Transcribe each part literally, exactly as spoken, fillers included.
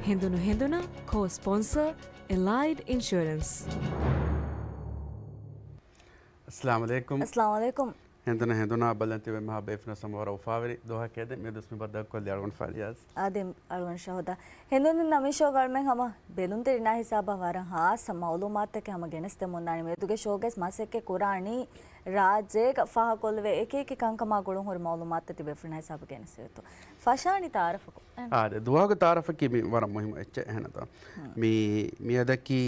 ހެނދުނު ހެނދުނަށް ކޯ ސްޕޮންސަރ އެލައިޑް އިންޝުއަރެންސް. އައްސަލާމު ޢަލައިކުމް. އައްސަލާމު ޢަލައިކުމް. ހެނދުނު ހެނދުނާ ބަލަން ތިބެ މިހާ ބޭފުޅުން ވަރަށް އުފާވެރި ދުވަހަކަށް އެދެން މި ދުވަސް މި ބައްދަލުކޮށްލި އަޅުގަނޑު ފަރިޔާޒް. އާދެ، އަޅުގަނޑު ޝަހުދާ. ހެނދުނު ނަމީޝޯ ގަޅުމެން ހަމަ ބެލުންތެރިންނާ ހިސާބަށް ވަރަށް ހާއްސަ މައުލޫމާތުތަކެއް ހަމަ ގެނެސްދެމުން ދާނީ. މިއަދުގެ ޝޯގެސް މަސައްކަތް ކުރާނީ ރާއްޖޭގަ ފާހަގަކޮށްލެވޭ އެކި އެކި ކަންކަމާ ގުޅުން ހުރި މައުލޫމާތުތައް ތިބޭފުޅުންނާ ހިސާބަށް ގެނެސްދެވޭތޯ. ފަށާނީ ތައާރަފަކުން. އާދެ، ދުވަހުގެ ތައާރަފަކީ މި ވަރަށް މުހިއްމު އެއްޗެއް އެހެންތޯ. މި، މިއަދަކީ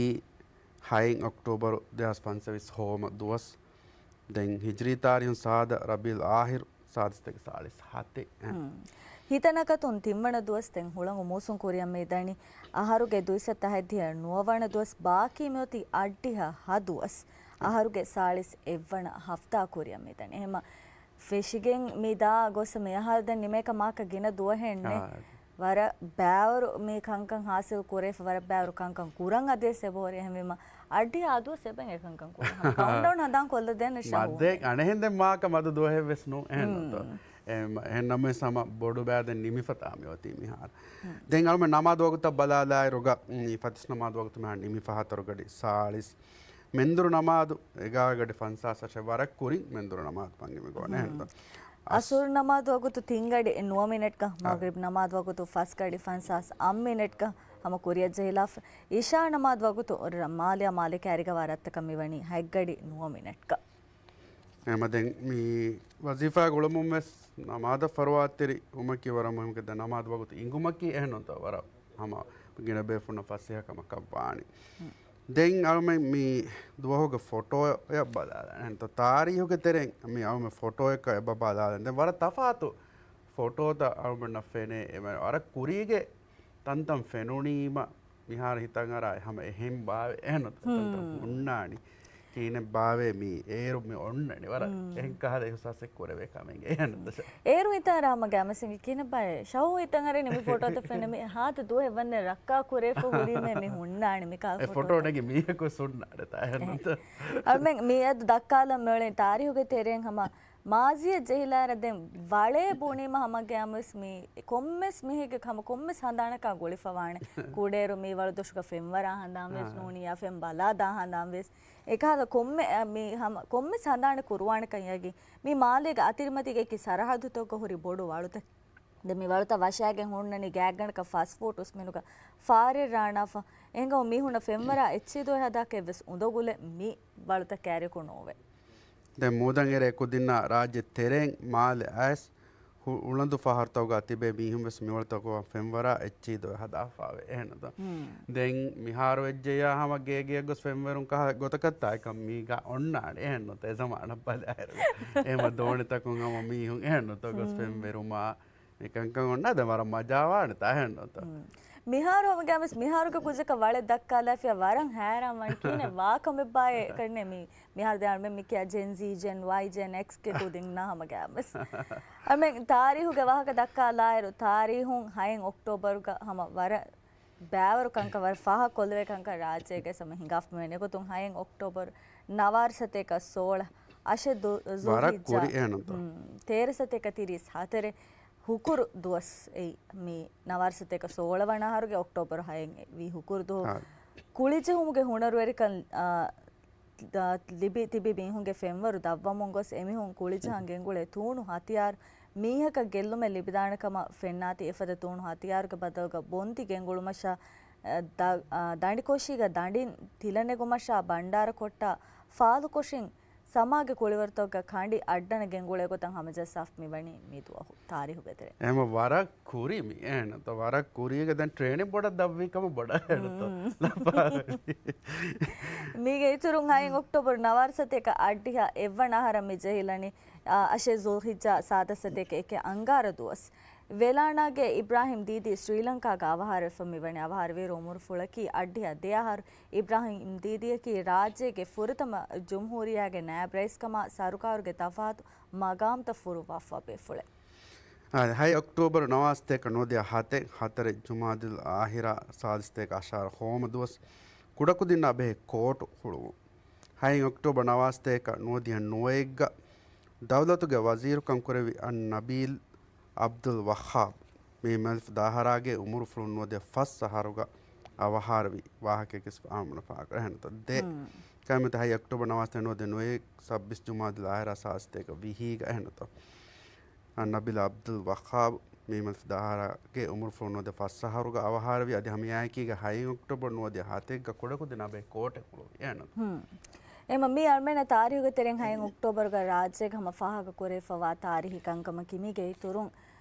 ހައެއް އޮކްޓޯބަރު ދެހާސް ފަންސަވީސް ހޯމަ ދުވަސް. ދެން ހިޖްރީ ތާރީހުން ސާދަ ރަބީއުލް އާހިރު ސާދަ ސަތޭކަ ސާޅީސް ހަތެއް. ހިތަނަކަތުން ތިންވަނަ ދުވަސް ދެން ހުޅަނގު މޫސުން ކުރިއަށް މިދަނީ. އަހަރުގެ ދުއިސައްތަ ހަތްދިހަ ނުވަވަނަ ދުވަސް ބާކީ މިއޮތީ އަށްޑިހަ ހަ ދުވަސް. އަހަރުގެ ސާޅީސް އެއްވަނަ ހަފްތާ ކުރިއަށް މިދަނީ. އެހެމަ ފެށިގެން މި ދާ ގޮސް މި އަހަރު ދެން ނިމޭކަށް މާކަ ގިނަ ދުވަހެއްނެ. އާ. ވަރަށް ބައިވަރު މި ކަންކަން ހާސިލް ކުރެފަ ވަރަށް ބައިވަރު ކަންކަން ކުރަން އަދިވެސް އެބަހުރި. އެހެންވީމަ އައްޑިހަ އަދުވަސް އެބަ އެކަންކަން ކުރަން. ހަމަ ކައުންޓްޑައުން ހަނދާން ކޮށްލަދޭނެ ޝަހު. މައްދެ އަނެހެން ދެން މާކަ މަދު ދުވަހެއްވެސް ނޫން އެހެންނުތޯ. އެ، އެހެން ނަމަވެސް ހަމަ ބޮޑު ބައި ދެން ނިމިފަ ތާ މިއޮތީ މިހާރު. ދެން އަޅުމެން ނަމާދު ވަގުތަށް ބަލާލާއިރުގަ، މި ފަތިސް ނަމާދު ވަގުތު މިހާރު ނިމިފަ ހަތަރު ގަޑި ސާޅީސް. މެންދުރު ނަމާދު އެގާރަ ގަޑި ފަންސާސް އަށެއް ވަރަށް ކުރިން މެންދުރު ނަމާދު ބަންގި މި ގޮވަނެ ހެންދު. އަސް- އަސުރު ނަމާދު ވަގުތު ތިން ގަޑި ނުވަ މިނެޓްގަ، އަ. މަގްރިބް ނަމާދު ވަގުތު ފަސް ގަޑި ފަންސާސް އަށް މިނެޓްގަ ހަމަ ކުރިއަށް ޖެހިލާފަ. އިޝާ ނަމާދު ވަގުތު ރ-، މާލެއާ މާލެ ކައިރިގަވާ ރަށްތަކަށް މިވަނީ ހަތް ގަޑި ނުވަ މިނެޓްގަ. އެމަ ދެން މި ވަޒީފާ ގުޅުމުން ވެސް ނަމާދަށް ފަރުވާތެރި ވުމަކީ ވަރަށް މުހިމް. ދެން ނަމާދު ވަގުތު އިނގުމަކީ އެހެންނުތޯ ވަރަށް ހަމަ ގިނަ ބޭފުޅުންނަށް ފަސޭހަ ކަމަކަށް ވާނެ. ދެން އަޅުމެން މި ދުވަހުގެ ފޮޓޯއަށް ބަލާލަން. އެހެންތޯ ތާރީހުގެ ތެރެއިން މި އަޅުމެން ފޮޓޯއަކަށް އެބަ ބަލާލަން. ދެން ވަރަށް ތަފާތު ފޮޓޯތައް އަޅުމެންނަށް ފެނޭ. އެ ވަރަށް ކުރީގެ ތަންތަން ފެނުނީމަ މިހާރު ހިތަށް އަރާ ހަމަ އެހެން ބާވެ އެހެން ތަންތަން ހުންނާނީ. ކީނެއް ބާވޭ މީ އޭރު މި އޮންނަނީ ވަރަށް އެހެން ކަހަލަ އިހުސާސެއް ކުރެވޭ ކަމެއް އެހެން. އޭރު ހިތަށް އަރާ ހަމަ ގާމެސިނގި ކިނެ ބާއޭ ޝަހު ހިތަށް އަރޭ ނިމި ފޮޓޯތައް ފެންނަ މި ހާތު ދުވަހެއް ވަންދެން ރައްކާ ކުރޭފަ ހުރީމޭ މި ހުންނާނެ މި ކާ އެ ފޮޓޯ ފޮޓޯ ނެގި މީހަކު ސުންނާނެ ތާ އެހެން. އަޅުމެން މިއަދު ދައްކާލަން މިއުޅެނީ ތާރީހުގެ ތެރެއިން ހަމަ މާޒީއަށް ޖެހިލާއިރަށް ދެން ވަޅޭ ބުނީމަ ހަމަ ގާމެސް މި ކޮންމެސް މީހެއްގެ ހަމަ ކޮންމެސް ހަނދާނަކާ ގުޅިފަވާނެ. ކުޑައިރު މި ވަޅުދޮށުގަ ފެންވަރާ ހަނދާންވެސް ނޫނިއްޔާ ފެން ބަލާ ދާ ހަނދާންވެސް. އެކަހަލަ ކޮންމެ، އަ، މި ހަމަ ކޮންމެސް ހަނދާނެއް ކުރުވާނެކަން އެނގި. މި މާލޭގެ އަތިރިމަތީގެ އެކި ސަރަހައްދުތަކުގަ ހުރި ބޮޑު ވަޅުތައް. ދެން މި ވަޅުތައް ވަށާގެން ހުންނަނީ ގާތްގަނޑަކަށް ފަސް ފޫޓު އުސްމިނުގަ ފާރެއް ރާނާފަ. އެނގަމު މީހުންނަށް ފެންވަރާ އެއްޗިހި ދުވަހެއް ހަދާކަށް ވެސް އުނދަގުލެއް މި ވަޅުތައް ކައިރިއަކު ނޯވޭ. ދެން މޫދަން އެރޭ ކުދިންނާ ރާއްޖެ ތެރެއިން މާލެ އައިސް ހު-، އުޅަނދު ފަހަރުތަކުގަ ތިބޭ މީހުން ވެސް މިވަޅުތަކުގަ ފެންވަރާ އެއްޗިހި ދުވަހެއް ހަދާފަވޭ އެހެންނުތޯ. ދެން މިހާރު ވެއްޖެޔާ ހަމަ ގޭގެއަށް ގޮސް ފެންވަރުން ކަހަ ގޮތަކަށް ތާއެކަން މީގަ އޮންނާނެ އެހެންނުތޯ. އެ ޒަމާނަށް ބަލާއިރު އެހެމަ ދޯނިތަކުން ހަމަ މީހުން އެހެންނުތޯ ގޮސް ފެންވެރުމާ މިކަންކަން އޮންނާ ދެން ވަރަށް މަޖާވާނެ ތާ އެހެންނުތޯ. މިހާރު ހަމަ ގާމެސް މިހާރުގެ ކުއްޖަކަށް ވަޅެއް ދައްކާލާފިޔާ ވަރަށް ހައިރާން ވާން ކީނެ ވާކަމެއްބާއޭ ކަންނޭ މި މިހާރު ދެން އަޅުމެން މި ކިޔާ ޖެން ޒީ، ޖެން ވައި، ޖެން އެކްސް ގެ ކުދިންނާ ހަމަ ގާމެސް. އަޅުމެން ތާރީހުގެ ވާހަކަ ދައްކާލާއިރު، ތާރީހުން ހައެއް އޮކްޓޯބަރުގަ ހަމަ ވަރަށް ބައިވަރު ކަންކަން ވަރަށް ފާހަގަ ކޮށްލެވޭ ކަންކަން ރާއްޖޭގެ ހަމަ ހިނގާފަ މިވަނީ. އެގޮތުން ހައެއް އޮކްޓޯބަރު ނަވާރަ ސަތޭކަ ސޯޅަ އަށެއް ދު-، ވަރަށް ޒުލްހިއްޖާ، ކުރި އެހެންތޯ. ހުން، ތޭރަ ސަތޭކަ ތިރީސް ހަތަރެއް ހުކުރު ދުވަސް އެއީ މި ނަވާރަ ސަތޭކަ ސޯޅަ ވަނަ އަހަރުގެ އޮކްޓޯބަރު ހައެއް ވީ ހުކުރު ދުވަހު. ހާ. ކުޅިޖެހުމުގެ ހުނަރުވެރިކަން، އާ، ދ-، ލިބި ތިބި މީހުންގެ ފެންވަރު ދަށްވަމުން ގޮސް އެމީހުން ކުޅިޖަހަން ގެންގުޅޭ ތޫނު ހަތިޔާރު މީހަކަށް ގެއްލުމެއް ލިބިދާނެ ކަމަށް ފެންނާތީ، އެފަދަ ތޫނު ހަތިޔާރުގެ ބަދަލުގަ ބޮންތި ގެންގުޅުމަށާ، އަ، ދަ-، އަ، ދަނޑިކޮށީގަ ދަނޑިން ތިލަނެގުމަށާ ބަންޑާރަ ކޮށްޓާ ފާލުކޮށިން ސަމާގެ ކުޅިވަރުތަކުގަ ކަނޑި އައްޑަނަ ގެންގުޅޭ ގޮތަށް ހަމަޖައްސާފަ މިވަނީ މި ދުވަހު ތާރީހުގެ ތެރޭ. އެހެމަ ވަރަށް ކުރި މި އެހެންތޯ ވަރަށް ކުރީގަ ދެން ޓްރޭނިން ބޮޑަށް ދަށްވީ ކަމަށް ބޮޑަށް އެހެންތޯ. މީގެ އިތުރުން ހައެއް އޮކްޓޯބަރު ނަވާރަ ސަތޭކަ އައްޑިހަ އެއްވަނަ އަހަރަށް މި ޖެހިލަނީ، އަށެއް ޒުލްހިއްޖާ ސާދަ ސަތޭކަ އެކެއް އަންގާރަ ދުވަސް. ވެލާނާގެ އިބްރާހިމް ދީދީ ސްރީލަންކާގަ އަވަހާރަވެފަ މިވަނީ. އަވަހާރަވިއިރު އުމުރުފުޅަކީ އައްޑިހަ ދެ އަހަރު. އިބްރާހިމް ދީދީއަކީ ރާއްޖޭގެ ފުރަތަމަ ޖުމްހޫރިއްޔާގެ ނާއިބް ރައީސްކަމާ ސަރުކާރުގެ ތަފާތު މަގާމްތައް ފުރުއްވާފަ ބޭފުޅެއް. އާދެ، ހައެއް އޮކްޓޯބަރު ނަވާރަ ސަތޭކަ ނުވަދިހަ ހަތެއް ހަތަރެއް ޖުމާދިލް އާހިރާ ސާދަ ސަތޭކަ އަށާރަ ހޯމަ ދުވަސް ކުޑަކުދިންނާ ބެހޭ ކޯޓު ހުޅުވުން. ހައެއް އޮކްޓޯބަރު ނަވާރަ ސަތޭކަ ނުވަދިހަ ނުވައެއްގަ ދައުލަތުގެ ވަޒީރުކަން ކުރެއްވި އަން ނަބީލް އަބްދުލް ވައްހާބް. މީމް އަލިފް ދާހަރާގެ އުމުރުފުޅުން ނުވަދިހަ ފަސް އަހަރުގަ އަވަހާރަވި ވާހަކައެއް ވެސް އާންމުނަށް ފާހަގަ އެހެންތޯ. ދެ، ކައިމަތި ހަތް އޮކްޓޯބަރ ނަވާސްތޭ ނުވަދިހަ ނުވައެއް ސައްބީސް ޖުމާދިލް އާހިރާ ސާސްތޭކަ ވިހީގަ އެހެންތޯ. ނަބީލް އަބްދުލް ވަހާބް މީމް އަލިފް ދާހަރާގެ އުމުރުފުޅުން ނުވަދިހަ ފަސް އަހަރުގަ އަވަހާރަވި އަދި ހަމައެއާއެކީގަ ހައެއް އޮކްޓޯބަރ ނުވަދިހަ ހަތެއްގަ ކުޑަކުދިން އަބައި ކޯޓެއް ހުޅުވި އެހެންތޯ. ހުން. އެމަ މި އަޅުމެންނަށް ތާރީހުގެ ތެރެއިން ހައެއް އޮކްޓޯބަރުގަ ރާއްޖޭގަ ހަމަ ފާހަގަ ކުރެވިފަވާ ތާރީހީ ކަންކަމަކީ މީގެ އިތުރުން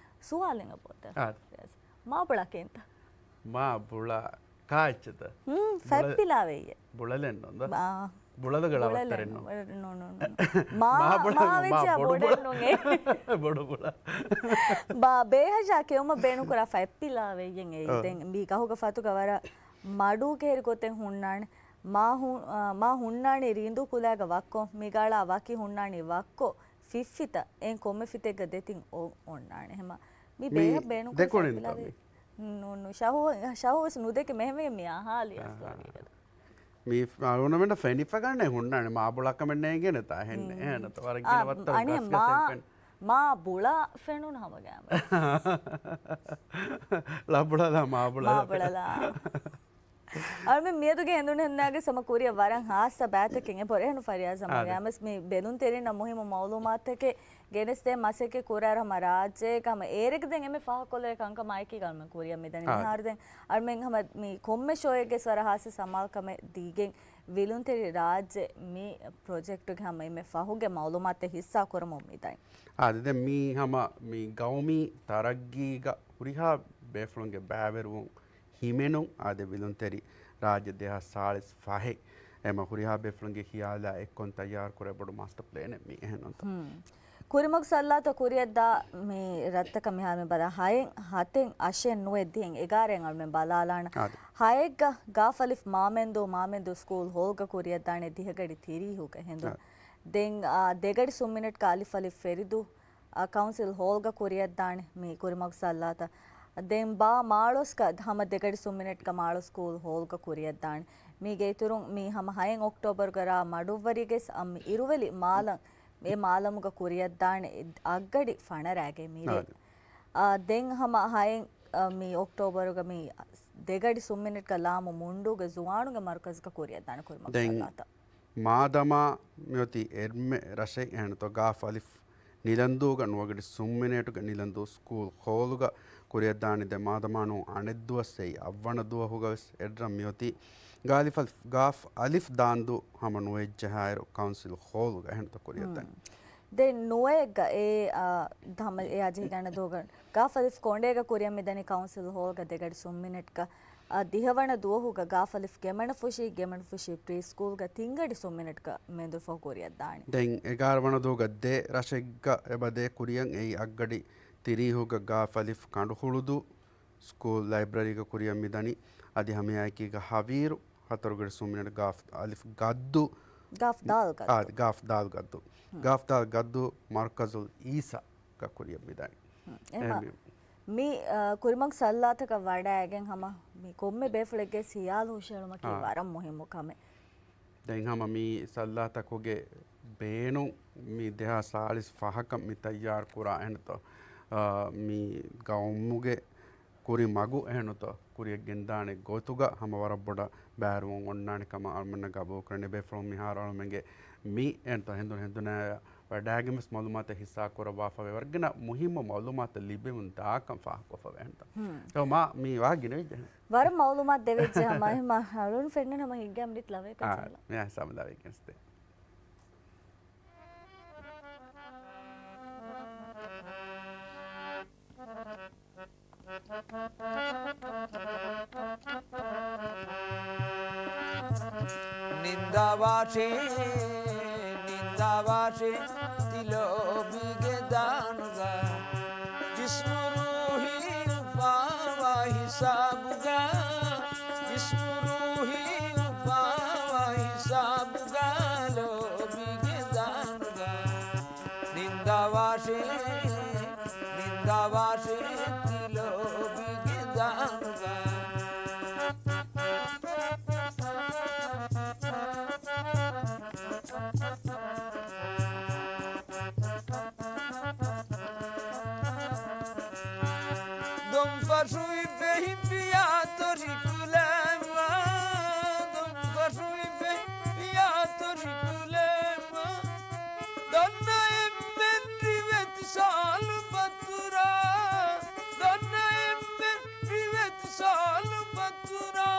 ސުވާލެއް އަބޯތަ؟ އާ. މާބުޅަކީންތަ؟ މާބުޅަ ކާއެއްޗެތަ؟ ހުން، ބުޅަ-، ފަތްޕިލާވެއްޔެ. ބުޅަލެއްނުން ދޯ؟ އާ. ބުޅަލުގެ ޅަ ވައްތަރެއްނު. ނޫ، ނޫ، ނޫ، ނޫ. މާ، މާ ބުޅަ، މާ ވެއްޖެ މާ ބޮޑު ބޮޑެއް ބޮޑު. ނޫނޭ. ބޮޑު ބުޅަ. ބާ، ބޭހަށާ ކެއުމަށް ބޭނުންކުރާ ފަތްޕިލާވެއްޔެ އެއީ. އާ. ދެން މި ގަހުގަ ފަތުގަ ވަރަށް މަޑު ކެހިރި ގޮތެއް ހުންނާނެ. މާ ހު-، އާ، މާ ހުންނާނީ ރީނދޫ ކުލައިގަ ވައްކޮށް، މިގަޅާ ވަކި ހުންނާނީ ވައްކޮށް، ފިއްފިތައް އެން ކޮންމެ ފިތެއްގަ ދެތިން އޮ-، އޮންނާނެ. ހަމަ މި މި ބޭހަށް ބޭނުން ކުރި ދެކޮޅިންތޯ ފަތްޕިލާވެ-، މި؟ ނޫ، ނޫ، ޝަހޫ، ޝަހޫ ވެސް ނުދެކެ މެހެމެ މި އަހާލި އާ. ސްޓޯރީ. މި އަޅުގަނޑުމެންނަށް ފެނިފަ ގަންނަ ހުންނާނެ މާބުޅަކަމެއް ނޭނގޭނެތާ އެހެން ހުން. އެހެންތޯ ވަރަށް އާ، ގިނަ ވައްތަރު އަނެއް ގަސްގަސް މާ، އެއްފެން. މާ ބުޅާ ފެނުނު ހަމަ ގާމަ. ޅަބުޅަލާ މާބުޅަލާ. މާބުޅަލާ. އަޅުމެން މިއަދުގެ ހެނދުނު ހެނދުނާގެ ހަމަ ކުރިއަށް ވަރަށް ހާއްސަ ބައިތަކެއް އެބަހުރި އެހެން ފަރިޔާޒް ހަމަ އާދެ. ގާމަސް މި ބެލުންތެރިންނަށް މުހިއްމު މައުލޫމާތުތަކެއް ގެނެސްދޭން މަސައްކަތް ކުރާއިރު ހަމަ ރާއްޖޭގަ ހަމަ އޭރެގެ ދެން އެންމެ ފާހަގަކޮށްލެވޭ ކަންކަމާއެކީ އަޅުމެން ކުރިއަށް މިދަނީ. އާ. މިހާރު ދެން އަޅުމެން ހަމަ މި ކޮންމެ ޝޯއެއްގެ ވަރަށް ހާއްސަ ސަމާލުކަމެއް ދީގެން ވިލުންތެރި ރާއްޖެ މި ޕްރޮޖެކްޓުގެ ހަމަ އެންމެ ފަހުގެ މައުލޫމާތުތައް ހިއްސާ ކުރަމުން މިދަނީ. އާދެ، ދެން މީ ހަމަ މި ގައުމީ ތަރައްގީގަ ހުރިހާ ބޭފުޅުންގެ ބައިވެރިވުން ހިމެނުން އާދެ، ވިލުންތެރި ރާއްޖެ ދެހާސް ސާޅީސް ފަހެއް އެމަ ހުރިހާ ބޭފުޅުންގެ ހިޔާލާ އެއްކޮން ތައްޔާރު ކުރެވޭ ބޮޑު މާސްޓަ ޕްލޭނެއް މި އެހެންނުންތޯ؟ ހުން. ކުރިމަގު ސައްލާތައް ކުރިއަށްދާ މި ރަށްތަކަށް މިހާރު މި ބަލާ ހައެއް ހަތެއް އަށެއް ނުވެ ދިހައެއް އެގާރައެއް އަޅުމެން ބަލާލާނަން. އާދެ. ހައެއްގަ ގާފް އަލިފް މާމެންދޫ، މާމެންދޫ ސްކޫލް ހޯލްގަ ކުރިއަށްދާނެ ދިހަގަޑި ތިރީހުގަ ހެނދުން. އާދެ. ދެން، އާ، ދެގަޑި ސުން މިނެޓްގަ އަލިފް އަލިފް ފެރިދޫ، އާ، ކައުންސިލް ހޯލްގަ ކުރިއަށްދާނެ މި ކުރިމަގު ސައްލާތައް. ދެން ބާ މާޅޮސްގަ ހަމަ ދެގަޑި ސުން މިނެޓްގަ މާޅޮސް ސްކޫލް ހޯލްގަ ކުރިއަށްދާނެ. މީގެ އިތުރުން މި ހަމަ ހައެއް އޮކްޓޯބަރުގަ ރާ މަޑުއްވަރީގެ ސް-، އަ، މި އިރުވެލި މާލަން، އެ މާލަމުގަ ކުރިއަށްދާނެ އަށްގަޑި ފަނަރައިގެ މިރޭ. އާދެ. އާ، ދެން ހަމަ ހައެއް، އަ، މި އޮކްޓޯބަރުގަ މި ދެގަޑި ސުން މިނެޓްގަ ލާމު މުންޑޫގެ ޒުވާނުގެ މަރުކަޒުގަ ކުރިއަށްދާނެ ކުރިމަގު ދެން ސައްލާތައް. މާދަމާ މިއޮތީ އެންމެ ރަށެއް އެހެންތޯ ގާފް އަލިފް ނިލަންދޫގަ ނުވަގަޑި ސުން މިނެޓުގަ ނިލަންދޫ ސްކޫލް ހޯލުގަ ކުރިއަށްދާނެ. ދެން މާދަމާ ނޫން އަނެއްދުވަސް އެއީ އަށްވަނަ ދުވަހުގަ ވެސް އެއްރަށް މިއޮތީ ގާލިފް އަލިފް، ގާފް އަލިފް ދާންދޫ ހަމަ ނުވައެއްޖަހާއިރު ކައުންސިލް ހޯލުގަ އެހެންތޯ ކުރިއަށްދާނެ. ދެން ނުވައެއްގަ އެ، އާ، ހަމަ އެއާ ޖެހިގަންނަ ދުވަހުގަ ގާފް އަލިފް ކޮނޑޭގަ ކުރިއަށް މިދަނީ ކައުންސިލް ހޯލްގަ ދެގަޑި ސުން މިނެޓްގަ، އާ، ދިހަވަނަ ދުވަހުގަ ގާފް އަލިފް ގެމަނަފުށީ، ގެމަނަފުށީ ޕްރީ ސްކޫލްގަ ތިންގަޑި ސުން މިނެޓްގަ މެންދުރުފަހު ކުރިއަށްދާނެ. ދެން އެގާރަވަނަ ދުވަހުގަ ދެ ރަށެއްގަ އެބަ ދޭ ކުރިއަށް އެއީ އަށްގަޑި ތިރީހުގަ ގާފް އަލިފް ކަނޑުހުޅުދޫ ސްކޫލް ލައިބްރަރީގަ ކުރިއަށް މިދަނީ. އަދި ހަމައެއާއެކީގަ ހަވީރު ހަތަރުގަޑި ސުން މިނެޓް ގާފް އަލިފް ގައްދޫ. ގާފް ދާލް ގައްދޫ. އާ، ގާފް ދާލް ގައްދޫ. ހުން. ގާފް ދާލް ގައްދޫ މަރުކަޒުލް އީސާގަ ކުރިއަށް މިދަނީ. ހުން. އެހެން އެހެން މި، މި، އާ، ކުރިމަގު ސައްލާތަކަށް ވަޑައިގެން ހަމަ މި ކޮންމެ ބޭފުޅެއްގެ ހިޔާލު ހުށައެޅުމަކީ އާ. ވަރަށް މުހިއްމު ކަމެއް. ދެން ހަމަ މި ސައްލާތަކުގެ ބޭނުން މި ދެހާސް ސާޅީސް ފަހަކަށް މި ތައްޔާރު ކުރާ އެހެންތޯ، އާ، މި ގައުމުގެ ކުރި މަގު އެހެންތޯ ކުރިއަށް ގެންދާނެ ގޮތުގަ ހަމަ ވަރަށް ބޮޑަށް ބައިވެރިވުން އޮންނާނެ ކަމަށް އަޅުމެންނަށް ގަބޫލު ކުރަން. އެބޭފުޅުން މިހާރު އަޅުމެންގެ މި އެހެންތޯ ހެނދުނު ހެނދުނާއަށް ވަޑައިގެން ވެސް މައުލޫމާތު ހިއްސާ ކުރައްވާފަވޭ. ވަރަށް ގިނަ މުހިއްމު މައުލޫމާތު ލިބެމުން ދާކަން ފާހަގަކޮށްފަވޭ އެހެންތޯ. ހުން. މާ މި ވާހަކަ ގިނަވިއްޖެ. ވަރަށް މައުލޫމާތު ދެވިއްޖެ ހަމަ. އެހެން މާ އަޅުން ފެންނަން ހަމަ ހިތްގައިމު ރީތި ލަވަޔަކަށް އާ، ޖެހިލާ. މި ހިސާބު ލަވަޔަކަށް ސްތޭ. ނިންދާވާށޭ، ނިންދާވާށޭ، ތިލޯބީގެ ދާނުގަ. ޖިސްމު ރޫހީ އުފާވާ ހިސާބުގަ، ޖިސްމު ރޫހީ އުފާވާ ހިސާބުގަ، ލޯބީގެ ދާނުގަ. ނިންދާވާށޭ، ނިންދާވާށޭ، ތިލޯބީގެ ދާނުގަ. ދޮން ފަށުވި ފެހި ޕިޔާ ތޮށި ކުލައިމާ، ދޮން ފަށުވި ފެހި ޕިޔާ ތޮށި ކުލައިމާ، ދަންނަ އެންމެން ރިވެތި ސާލު ފަތުރާ، ދަންނަ އެންމެން ރިވެތި ސާލު ފަތުރާ،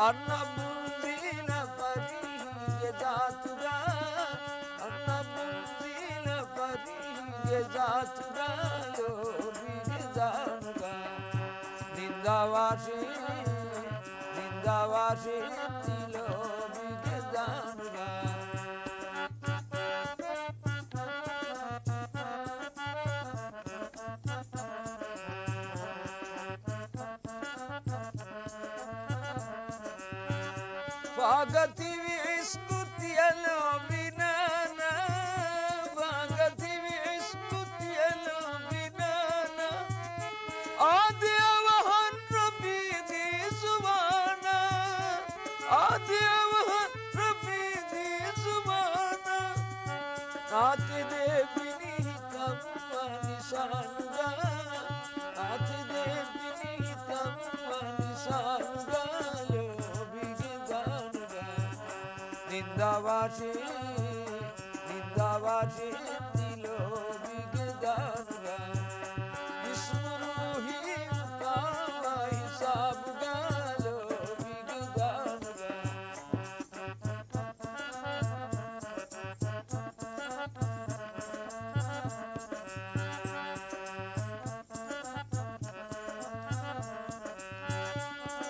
އަންނަ ބުންޒީނަ ފަރީހީގެ ޒާތުގަ، އަންނަ ބުންޒީނަ ފަރީހީގެ ޒާތުގަ، ލޯބީގެ ދާނުގަ. ނިންދާވާށި، ނިންދާވާށި ތި ލޯބީގެ ދާނުގަ. ފާގަތިވި އިސްކު ތިޔަ ލޯބި ނާނާ، ފާގަތިވި އިސްކު ތިޔަ ލޯބި ނާނާ. އާދެ އަވަހަށް ރަފީގީ ޒުވާނާ، އާދެ އަވަހަށް ރަފީގީ ޒުވާނާ. އާދެ ދޭ ފިނި ހިތަށް ވާ ނިޝާނުގަ، އާދެ ދޭ ފިނި ހިތަށް ވާ ނިޝާނުގަ، ލޯބީގެ ދާނުގަ. ނިންދާވާށި، ނިންދާވާށި ތި ލޯބީގެ ދާނުގަ. ވިސްނު ރޫހީ އުފާވާ ހިސާބުގަ، ލޯބީގެ ދާނުގަ.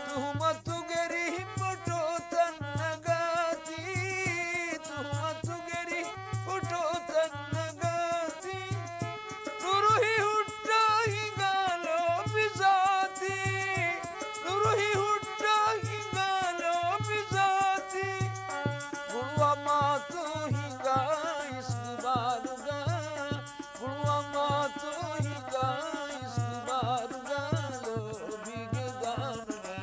ތުހުމަތުގެ ރިހި ފޮޓޯތައް ނަގާތީ، ތުހުމަތުގެ ރިހި ފޮޓޯތައް ނަގާތީ. ނުރުހި ހުއްޓާ ހިނގާ ލޯބި ޒާތީ، ނުރުހި ހުއްޓާ ހިނގާ ލޯބި ޒާތީ. ގުޅުވަމާތޯ ހިނގާ އިސްކު ބާރުގަ، ގުޅުވަމާތޯ ހިނގާ އިސްކު ބާރުގަ، ލޯބީގެ ދާނުގަ.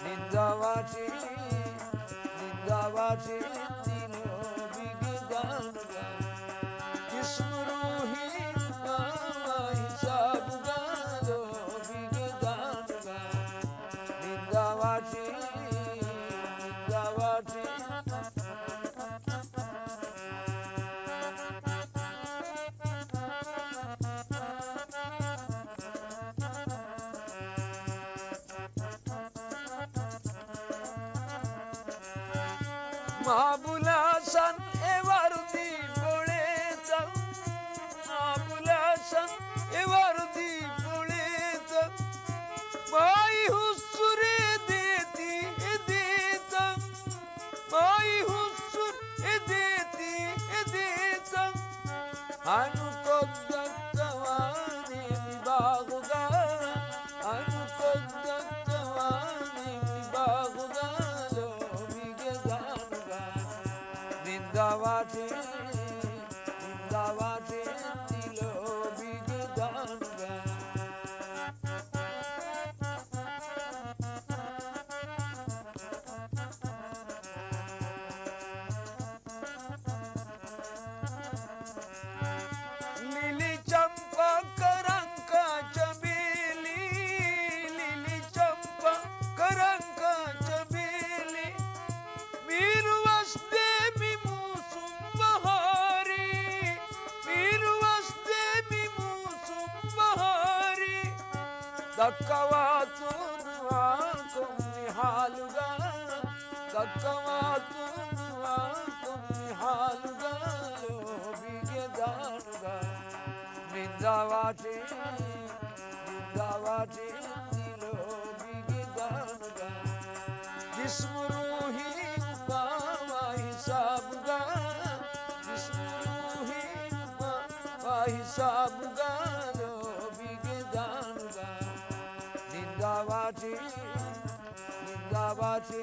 ނިންދާވާށި، ނިންދާވާށި ތި ލޯބީގެ ދާނުގަ. ވިސްނު ރޫހީ އުފާވާ ހިސާބުގަ، ލޯބީގެ ދާނުގަ. ނިންދާވާށި، ނިންދާވާށި. މާބުލާސަން އެ ވަރުދީ ފޮޅޭތަ، މާބުލާސަން އެ ވަރުދީ ފޮޅޭތަ، މާތް ހުސްސުރެ ދޭތީ އެ ދޭތަ، މާތް ހުސްސުރެ ދޭތީ އެ ދޭތަ. އަނުކޮށް ދައްކަވާނީ މި ބާޣުގަ، އަނުކޮށް ދައްކަވާނީ މި ބާޣުގަ، ލޯބީގެ ދާނުގަ. ނިންދާވާށި، ނިންދާވާށި ތި ލޯބީގެ ދާނުގަ. ލިލި ޗަމްޕާ ކަރަންކާ ޗަބީލި، ލިލި ޗަމްޕާ ކަރަންކާ ޗަބީލި. މީރުވަސްދޭ މި މޫސުން ބަހާރީ، މީރުވަސްދޭ މި މޫސުން ބަހާރީ. ދައްކަވާތޯ ދުވާކޮށް މި ހާލުގަ، ދައްކަވާތޯ ދުވާކޮށް މި ހާލުގަ، ލޯބީގެ ދާނުގަ. ނިންދާވާށި، ނިންދާވާށި ތި ލޯބީގެ ދާނުގަ. ޖިސްމު ރޫހީ އުފާވާ ހިސާބުގަ، ޖިސްމު ރޫހީ އުފާވާ ހިސާބުގަ، ލޯބީގެ ދާނުގަ. ނިންދާވާށި، ނިންދާވާށި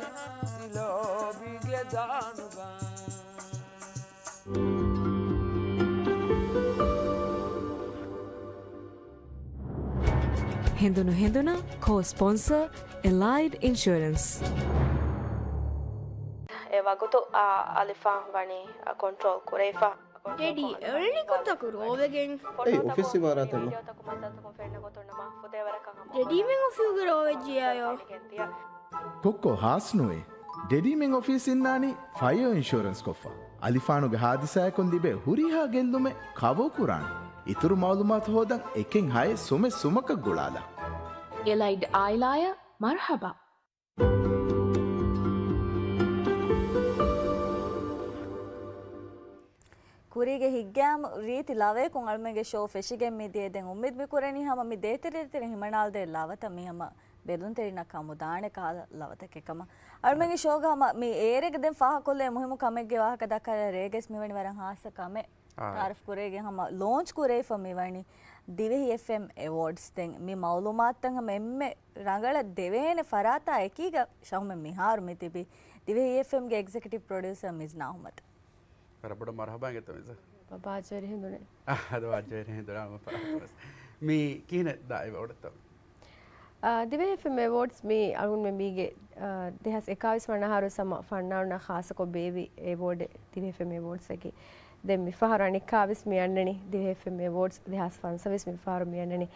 ތި ލޯބީގެ ދާނުގަ. ހެނދުނު ހެނދުނަށް ކޯ ސްޕޮންސަރ އެލައިޑް އިންޝުއަރެންސް. އެ ވަގުތު އާ އަލިފާން ވަނީ ކޮންޓްރޯލް ކުރެވިފަ. ޑެޑީ، އެވެނިކޮންތަކު ރޯވެގެން. އެއީ އޮފީސް އިމާރާތެއް ނޫން. ޑެޑީމެން އޮފީހުގެ ރޯވެއްޖިޔާޔޯ. ކޮއްކޮ ހާސް ނުވޭ. ޑެޑީމެން އޮފީސް އިންނާނީ ފަޔަރ އިންޝުއަރެންސް ކޮށްފަ. އަލިފާނުގެ ހާދިސާއަކުން ލިބޭ ހުރިހާ ގެއްލުމެއް ކަވަރ ކުރާނެ. އިތުރު މައުލޫމާތު ހޯދަން އެކެއް ހައެއް ސުމެއް ސުމަކަށް ގުޅާލާ. އެލައިޑް އާއިލާއަށް މަރުޙަބާ. ކުރީގެ ހިތްގައިމު ރީތި ލަވަޔަކުން އަޅުމެންގެ ޝޯ ފެށިގެން މިދިޔަ. ދެން އުއްމީދު މި ކުރަނީ ހަމަ މި ދޭތެރޭތެރެ ހިމަނާލަދޭ ލަވަތައް މި ހަމަ ބެލުންތެރިންނަށް ކަމުދާނެ ކަހަލަ ލަވަތަކެއް ކަމަށް. އަޅުމެންގެ ޝޯގަ ހަމަ މި އޭރެގެ ދެން ފާހަގަކޮށްލޭ މުހިއްމު ކަމެއްގެ ވާހަކަ ދައްކާލާ ރޭގަސް މިވަނީ ވަރަށް ހާއްސަ ކަމެއް. އާ. ތައާރަފް ކުރޭގެ ހަމަ ލޯންޗް ކުރެވިފަ މިވަނީ ދިވެހި އެފްއެމް އެވޯޑްސް. ދެން މި މައުލޫމާތުތައް ހަމަ އެންމެ ރަނގަޅަށް ދެވޭނެ ފަރާތާ އެކީގަ ޝަހުމެން މިހާރު މި ތިބީ ދިވެހި އެފްއެމްގެ އެގްޒެކެޓިވް ޕްރޮޑިއުސަރ މިޒް ނާހުމަތު. ވަރަށް ބޮޑަށް މަރުޙަބާ އިނގޭތޯ މިޒް. ބަ-، ބާއްޖަވެރި ހެނދުނެއް. އާ، އަދި ބާއްޖަވެރި ހެނދުނެއް އަޅުގަނޑު ފަރާތުވެސް. މި ކިހިނެއް ދާ އެވޯޑްތައް؟ އާ، ދިވެހި އެފްއެމް އެވޯޑްސް މި އަޅުގަނޑުމެން މީގެ، އާ، ދެހާސް އެކާވީސް ވަނަ އަހަރު ސަމަ ފަންނާނުންނަށް ޚާއްޞަކޮށް ބޭއްވި އެވޯޑެއް ދިވެހި އެފްއެމް އެވޯޑްސް އަކީ. ދެން މިފަހަރު އަނެއްކާވެސް މި އަންނަނީ ދިވެހި އެފްއެމް އެވޯޑްސް ދެހާސް ފަންސަވީސް މިފަހަރު މި އަންނަނީ.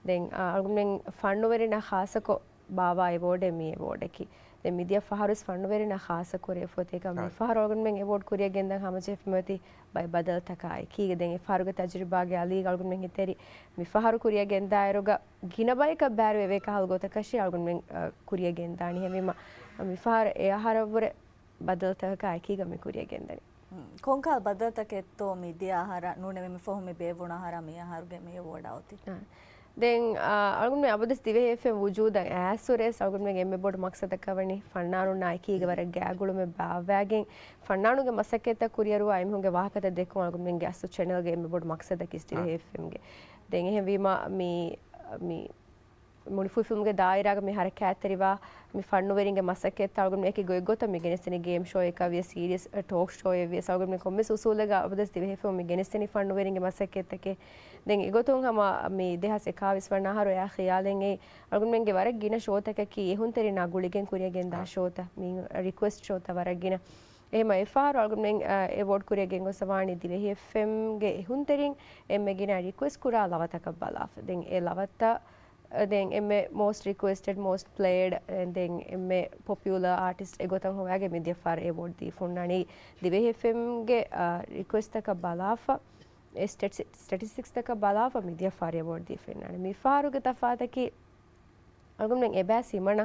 ދެން، އާ، އަޅުގަނޑުމެން ފަންނުވެރިންނަށް ޚާއްޞަކޮށް ބާއްވާ އެވޯޑެއް މި އެވޯޑަކީ. ދެން މިދިޔަ ފަހަރުވެސް ފަންނުވެރިންނަށް ޚާއްޞަ ކުރިއަށް ފޮތޭކަ މިފަހަރު އަޅުގަނޑުމެން އެވޯޑް ކުރިއަށް ގެންދަން ހަމަޖެހިފަ މިއޮތީ ބައެއް ބަދަލުތަކާ އެކީގަ. ދެން އެފަހަރުގެ ތަޖުރިބާގެ އަލީގަ އަޅުގަނޑުމެން ހިތަށް އެރި މިފަހަރު ކުރިއަށް ގެންދާއިރުގަ ގިނަ ބަޔަކަށް ބައިވެރިވޭ ކަހަލަ ގޮތަކަށީ އަޅުގަނޑުމެން، އަ، ކުރިއަށް ގެންދާނީ. އެހެންވީމަ މިފަހަރު އެ އަހަރަށްވުރެ ބަދަލުތަކަކާ އެކީގަ މި ކުރިއަށް ގެންދަނީ. ކޮންކަހަލަ ބަދަލުތަކެއްތޯ މި ދިޔަ އަހަރަށް ނޫނެވެ މި ފަހު މި ބޭއްވުނު އަހަރާ މި އަހަރުގެ މި އެވޯޑާ އޮތީ؟ އާ. ދެން، އާ، އަޅުގަނޑުމެން އަބަދުވެސް ދިވެހި އެފްއެމް ވުޖޫދަށް އައިސްވުރެސް އަޅުގަނޑުމެންގެ އެންމެ ބޮޑު މަޤްޞަދަކަށް ވަނީ ފަންނާނުންނާ އެކީގަ ވަރަށް ގާތްގުޅުމެއް ބާއްވާގެން، ފަންނާނުންގެ މަސައްކަތްތައް ކުރިއަރުވާ އެމީހުންގެ ވާހަކަތައް ދެއްކުން އަޅުގަނޑުމެންގެ އަސްލު ޗެނަލްގެ އެންމެ ބޮޑު މަޤްޞަދަކީ ދިވެހި އާ. އެފްއެމްގެ. ދެން އެހެންވީމަ މި، މި މުޅި ފުލްފިލްމްގެ ދާއިރާގަ މި ހަރަކާތްތެރިވާ މި ފަންނުވެރިންގެ މަސައްކަތްތައް އަޅުގަނޑުމެން އެކި ގޮތްގޮތަށް މި ގެނެސްދެނީ ގޭމް ޝޯއަކަށް ވިޔަސް، ސީރިއަސް ޓޯކް ޝޯއެއް ވިޔަސް އަޅުގަނޑުމެން ކޮންމެސް އުސޫލެއްގަ އަބަދުވެސް ދިވެހި އެފްއެމް މި ގެނެސްދެނީ ފަންނުވެރިންގެ މަސައްކަތްތަކެއް. ދެން އެގޮތުން ހަމަ މި ދެހާސް އެކާވީސް ވަނަ އަހަރު އެއާ ޚިޔާލެއް އެއީ އަޅުގަނޑުމެންގެ ވަރަށް ގިނަ ޝޯތަކަކީ އެހުންތެރިންނާ ގުޅިގެން ކުރިއަށް ގެންދާ އާ. ޝޯތައް، މި ރިކުއެސްޓް ޝޯތައް ވަރަށް ގިނަ. އެހެމަ އެފަހަރު އަޅުގަނޑުމެން، އާ، އެވޯޑް ކުރިއަށް ގެންގޮސްފަވާނީ ދިވެހި އެފްއެމްގެ އެހުންތެރިން އެންމެ ގިނަ ރިކުއެސްޓް ކުރާ ލަވަތަކަށް ބަލާފަ. ދެން އެ ލަވަތައް ދެން އެންމެ މޯސްޓް ރިކުއެސްޓެޑް، މޯސްޓް ޕްލޭޑް، ދެން އެންމެ ޕޮޕިއުލަރ އާޓިސްޓް އެގޮތަށް ހޮވާގެން މިދިޔަ ފަހަރު އެވޯޑް ދީފަ ހުންނާނީ. ދިވެހި އެފްއެމްގެ، އާ، ރިކުއެސްޓްތަކަށް ބަލާފަ، އެ ސްޓެޓި-، ސްޓެޓިސްޓިކްސްތަކަށް ބަލާފަ މިދިޔަ ފަހަރު އެވޯޑް ދީފަ ހުންނާނީ. މިފަހަރުގެ ތަފާތަކީ އަޅުގަނޑުމެން އެބައި ސިމަނަ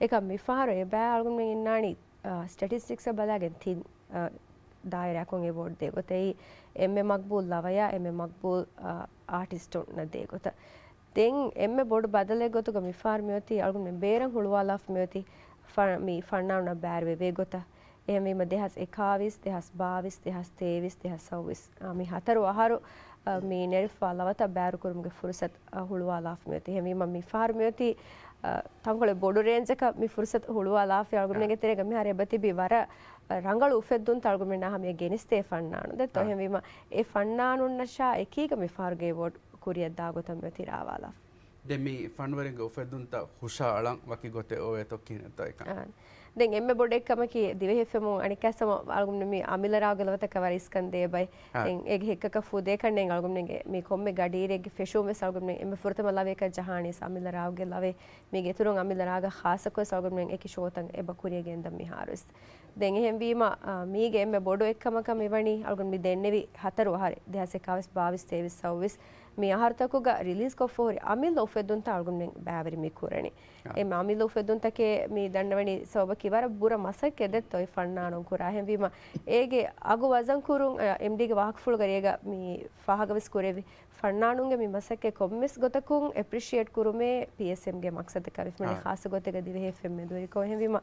އެކަ މިފަހަރު އެބައި އަޅުގަނޑުމެން އިންނާނީ، އާ، ސްޓެޓިސްޓިކްސްއަށް ބަލާގެން ތިން، އާ، ދާއިރާއަކުން އެވޯޑް ދޭ ގޮތަށް. އެންމެ މަގްބޫލް ލަވަޔާ، އެންމެ މަގްބޫލް، އާ، އާޓިސްޓުންނަށް ދޭ ގޮތަށް. ދެން އެންމެ ބޮޑު ބަދަލެއް ގޮތުގަ މިފަހަރު މިއޮތީ އަޅުގަނޑުމެން ބޭރަށް ހުޅުވާލާފަ މިއޮތީ ފަ-، މި ފަންނާނުންނަށް ބައިވެރިވޭ ގޮތަށް. އެހެންވީމަ ދެހާސް އެކާވީސް، ދެހާސް ބާވީސް، ދެހާސް ތޭވީސް، ދެހާސް ސައުވީސް، އާ، މި ހަތަރު އަހަރު، އާ، މި ނެރެފަ ލަވަތައް ބައިވެރިކުރުމުގެ ފުރުސަތު، އާ، ހުޅުވާލާފަ މިއޮތީ. އެހެންވީމަ މިފަހަރު މިއޮތީ، އާ، ތަންކޮޅެއް ބޮޑު ރޭންޖަކަށް މި ފުރުސަތު ހުޅުވާލާފަ. އަޅުގަނޑުމެންގެ ތެރޭގަ މިހާރު އެބަ ތިބީ ވަރަށް، އާ، ރަނގަޅު އުފެއްދުންތައް އަޅުގަނޑުމެންނާ ހަމަޔަށް ގެނެސްދޭ ފަންނާނު ދެއްތޯ. އާ. އެހެންވީމަ އެ ފަންނާނުންނަށާ އެކީގަ މިފަހަރުގެ އެވޯޑް ކުރިއަށްދާ ގޮތަށް މިއޮތީ ރާވާލާފަ. ދެން މި ފަންނުވެރިންގެ އުފެއްދުންތައް ހުށައަޅަން ވަކި ގޮތެއް އޮވޭތޯ ކިހިނެއްތޯ އެކަން؟ އާ. ދެން އެންމެ ބޮޑު އެއްކަމަކީ ދިވެހި އެފްއެމުން އަނެއްކާސް ހަމަ އަޅުގަނޑުމެން މި އަމިއްލަ ރާގުގެ ލަވަތަކަށް ވަރަށް އިސްކަން ދޭ ބައެއް. އާ. ދެން އޭގެ ހެއްކަކަށް ފުދޭކަށް ނެތް އަޅުގަނޑުމެންގެ މި ކޮންމެ ގަޑިއިރެއްގެ ފެށުމެއް ވެސް އަޅުގަނޑުމެން އެންމެ ފުރަތަމަ ލަވަޔަކަށް ޖަހާނީ އަމިއްލަ ރާގުގެ ލަވައެއް. މީގެ އިތުރުން އަމިއްލަ ރާގަށް ޚާއްޞަކޮށް ވެސް އަޅުގަނޑުމެން އެކި ޝޯތައް އެބަ ކުރިއަށް ގެންދަން މިހާރު ވެސް. ދެން އެހެންވީމަ، އާ، މީގެ އެންމެ ބޮޑު އެއްކަމަކަށް މިވަނީ އަޅުގަނޑު މި ދެންނެވި ހަތަރު އަހަރެއް، ދެހާސް އެކާވީސް، ބާވީސް، ތޭވީސް، ސައުވީސް، މި އަހަރުތަކުގަ ރިލީޒްކޮށްފަ ހުރި އަމިއްލަ އުފެއްދުންތައް އަޅުގަނޑުމެން ބައިވެރި މި ކުރަނީ. އާ. އެ އަމިއްލަ އުފެއްދުންތަކެއް މި ދަންނަވަނީ ސަބަބަކީ ވަރަށް ބުރަ މަސައްކަތް ދެއްތޯ އެ ފަންނާނުން ކުރާ. އެހެންވީމަ އޭގެ އަގު ވަޒަން ކުރުން، އާ، އެމްޑީގެ ވާހަކަފުޅުގަ ރޭގަ މި ފާހަގަވެސް ކުރެއްވި. ފަންނާނުންގެ މި މަސައްކަތް ކޮންމެސް ގޮތަކުން އެޕްރިޝިއޭޓް ކުރުމޭ ޕީއެސްއެމްގެ މަޤްޞަދަކަށް ވެފަ މިވަނީ. އާ. ޚާއްޞަ ގޮތެއްގަ ދިވެހި އެފްއެމް މެދުވެރިކޮށް. އެހެންވީމަ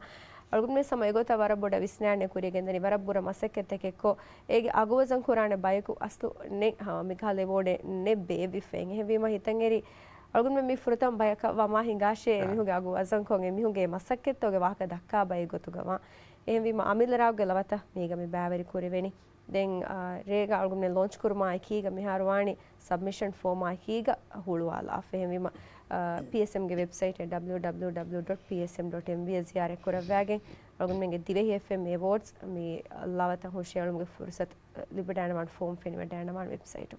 އަޅުގަނޑުމެން ހަމަ އެގޮތަށް ވަރަށް ބޮޑަށް ވިސްނާނެ ކުރިއަށް ގެންދަނީ ވަރަށް ބުރަ މަސައްކަތްތަކެއްކޮށް، އޭގެ އަގުވަޒަން ކުރާނެ ބަޔަކު އަސްލު ނެތް، ހާ، މިކަހަލަ އެވޯޑެއް ނެތް ބޭއްވިފައި. އެހެންވީމަ ހިތަށް އެރި އަޅުގަނޑުމެން މި ފުރަތަމަ ބަޔަކަށް ވަމާ ހިނގާށޭ، އާ. އެމީހުންގެ އަގު ވަޒަންކޮށް، އެމީހުންގެ މަސައްކަތްތަކުގެ ވާހަކަ ދައްކާ ބައެއް ގޮތުގަ ވާން. އެހެންވީމަ އަމިއްލަ ރާގުގެ ލަވަތައް މީގަ މި ބައިވެރި ކުރެވެނީ. ދެން ރޭގަ އަޅުގަނޑުމެން ލޯންޗް ކުރުމާ އެކީގަ މިހާރު ވާނީ ސަބްމިޝަން ފޯމާ އެކީގަ ހުޅުވާލާފަ. އެހެންވީމަ ޕީއެސްއެމްގެ ވެބްސައިޓް ޑަބްލިއު ޑަބްލިއު ޑަބްލިއު ޑޮޓް ޕީއެސްއެމް ޑޮޓް އެމްވީއަށް ޒިޔާރަތް ކުރައްވާގެން އަޅުގަނޑުމެންގެ ދިވެހި އެފްއެމް އެވޯޑްސް މި ލަވަތައް ހުށައެޅުމުގެ ފުރުސަތު ލިބިދާނެ ވާން ފޯމް ފެނިވަޑާނެ ވާން ވެބްސައިޓު.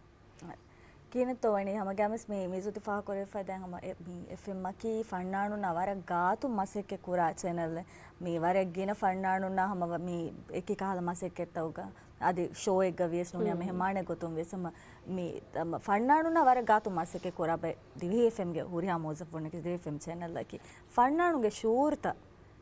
ކިހިނެއްތޯ ވަނީ ހަމަގައިމުވެސް މި މީޒުތި ފާހަގަކުރެވިފައި ދެން ހަމަ އެ-، މި އެފްއެމްއަކީ ފަންނާނުންނާ ވަރަށް ގާތު މަސައްކަތް ކުރާ ޗެނަލެއް. މި ވަރަށް ގިނަ ފަންނާނުންނާ ހަމަ ވަ-، މި އެކި ކަހަލަ މަސައްކަތްތަކުގަ އަދި ޝޯއެއްގަ ވިޔަސް ނޫނީ ހަމަ ހުން. މެހެމާނެއް ގޮތުން ވިޔަސް ހަމަ މި ހަމަ ފަންނާނުންނާ ވަރަށް ގާތު މަސައްކަތް ކުރާ ބައެއް ދިވެހި އެފްއެމްގެ ހުރިހާ މުވައްޒަފުންނަކީ ދިވެހި އެފްއެމް ޗެނަލްއަކީ ފަންނާނުގެ ޝުޢޫރުތައް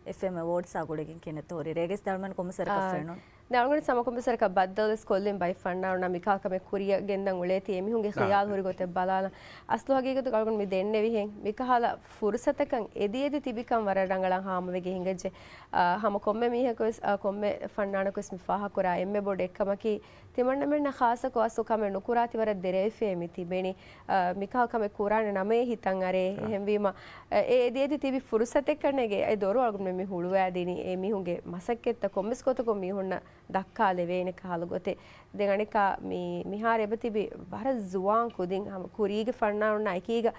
އެފްއެމް އެވޯޑްސްއާ ގުޅިގެން ކިހިނެއްތޯ ހުރީ؟ ރޭގަސް ދަޅުމެން ކޮންމެސް ވަރަކަށް އާ، ފެނުނު. ދެން އަޅުގަނޑު ހަމަ ކޮންމެސް ވަރަކަށް ބައްދަލުވެސް ކޮށްލިން ބައެއް ފަންނާނުންނާ މިކަހަލަ ކަމެއް ކުރިޔަށް ގެންދަން އުޅޭތީ އެމީހުންގެ އާ. ޚިޔާލު ހުރި ގޮތެއް ބަލާލަން. އަސްލު ހަގީގަތުގަ އަޅުގަނޑު މި ދެންނެވިހެން މިކަހަލަ ފުރުސަތަކަށް އެދި އެދި ތިބިކަން ވަރަށް ރަނގަޅަށް ހާމަވެގެން ހިނގައްޖެ. އާ، ހަމަ ކޮންމެ މީހަކުވެސް، އާ، ކޮންމެ ފަންނާނަކުވެސް މި ފާހަގަކުރާ އެންމެ ބޮޑު އެއްކަމަކީ، ތިމަންނަމެންނަށް ޚާއްޞަކޮށް އަސްލު ކަމެއް ނުކުރާތި ވަރަށް ދެރަވެފައި މި ތިބެނީ. އާ، މިކަހަލަ ކަމެއް ކުރާނެ ނަމައޭ ހިތަށް އަރޭ. އާ. އެހެންވީމަ، އެ، އެ އެދި އެދި ތިބި ފުރުސަތެއްކަން ނޭނގެ އެ ދޮރު އަޅުގަނޑުމެން މި ހުޅުވާދިނީ. އެ މީހުންގެ މަސައްކަތްތައް ކޮންމެސް ގޮތަކުން މީހުންނަށް ދައްކާލެވޭނެ ކަހަލަ ގޮތެއް. ދެން އަނެއްކާ މި، މިހާރު އެބަ ތިބި ވަރަށް ޒުވާން ކުދިން ހަމަ ކުރީގެ ފަންނާނުންނާ އެކީގަ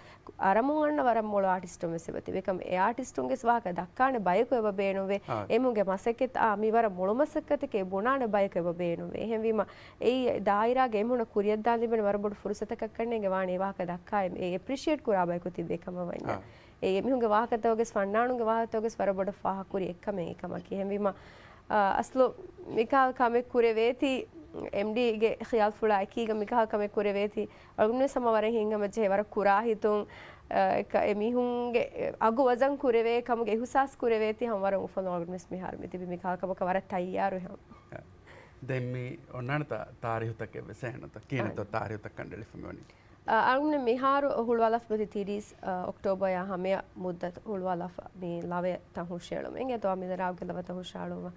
އަރަމުން އަންނަ ވަރަށް މޮޅު އާޓިސްޓުން ވެސް އެބަ ތިބި. އެކަމް އެ އާޓިސްޓުންގެ ވާހަކަ ދައްކާނެ ބަޔަކު އެބަ ބޭނުންވޭ. އާ. އެމީހުންގެ މަސައްކަތް، އާ، މި ވަރަށް މޮޅު މަސައްކަތެކޭ ބުނާނެ ބަޔަކު އެބަ ބޭނުންވޭ. އެހެންވީމަ، އެއީ ދާއިރާގެ އެމީހުންނަށް ކުރިއަށްދާން ލިބެން ވަރަށް ބޮޑު ފުރުސަތަކަށް ކަންނޭނގެ ވާނެ އެ ވާހަކަ ދައްކާ އެ، އެ އެޕްރިޝިއޭޓް ކުރާ ބަޔަކު ތިބޭ ކަމަށް ވަންޏާ. އާ. އެ އެމީހުންގެ ވާހަކަތަކުގެސް ފަންނާނުންގެ ވާހަކަތަކުގެސް ވަރަށް ބޮޑަށް ފާހަގަކުރި އެއްކަމެއް އެކަމަކީ. އެހެންވީމަ، އާ، އަސްލު މިކަހަލަ ކަމެއް ކުރެވޭތީ، އެމްޑީގެ ޚިޔާލުފުޅާ އެކީގަ މިކަހަލަ ކަމެއް ކުރެވޭތީ، އަޅުގަނޑުވެސް ހަމަ ވަރަށް ހިތްހަމަޖެހޭ ވަރަށް ކުރާހިތުން، އާ، އެ މީހުންގެ އަގު ވަޒަން ކުރެވޭ ކަމުގެ އިހުސާސް ކުރެވޭތީ ހަމަ ވަރަށް އުފަލުން އަޅުގަނޑުވެސް މިހާރު މި ތިބި މިކަހަލަ ކަމަކަށް ވަރަށް ތައްޔާރު ހަމަ. ދެން މި އޮންނާނެތާ ތާރީހުތަކެއް ވެސް އެހެންނުތަ؟ ކިހިނެއްތޯ އާ. ތާރީހުތައް ކަނޑައެޅިފަ މިވަނީ؟ އަ، އަޅުގަނޑު މިހާރު ހުޅުވާލާފަ މިއޮތީ ތިރީސް، އަ، އޮކްޓޯބަރ ހަމަޔަށް މުއްދަތު ހުޅުވާލާފަ މި ލަވަތައް ހުށައެޅުމަށް. އިނގޭތޯ އަމިއްލަ ރާގުގެ ލަވަތައް ހުށައަޅުއްވަން.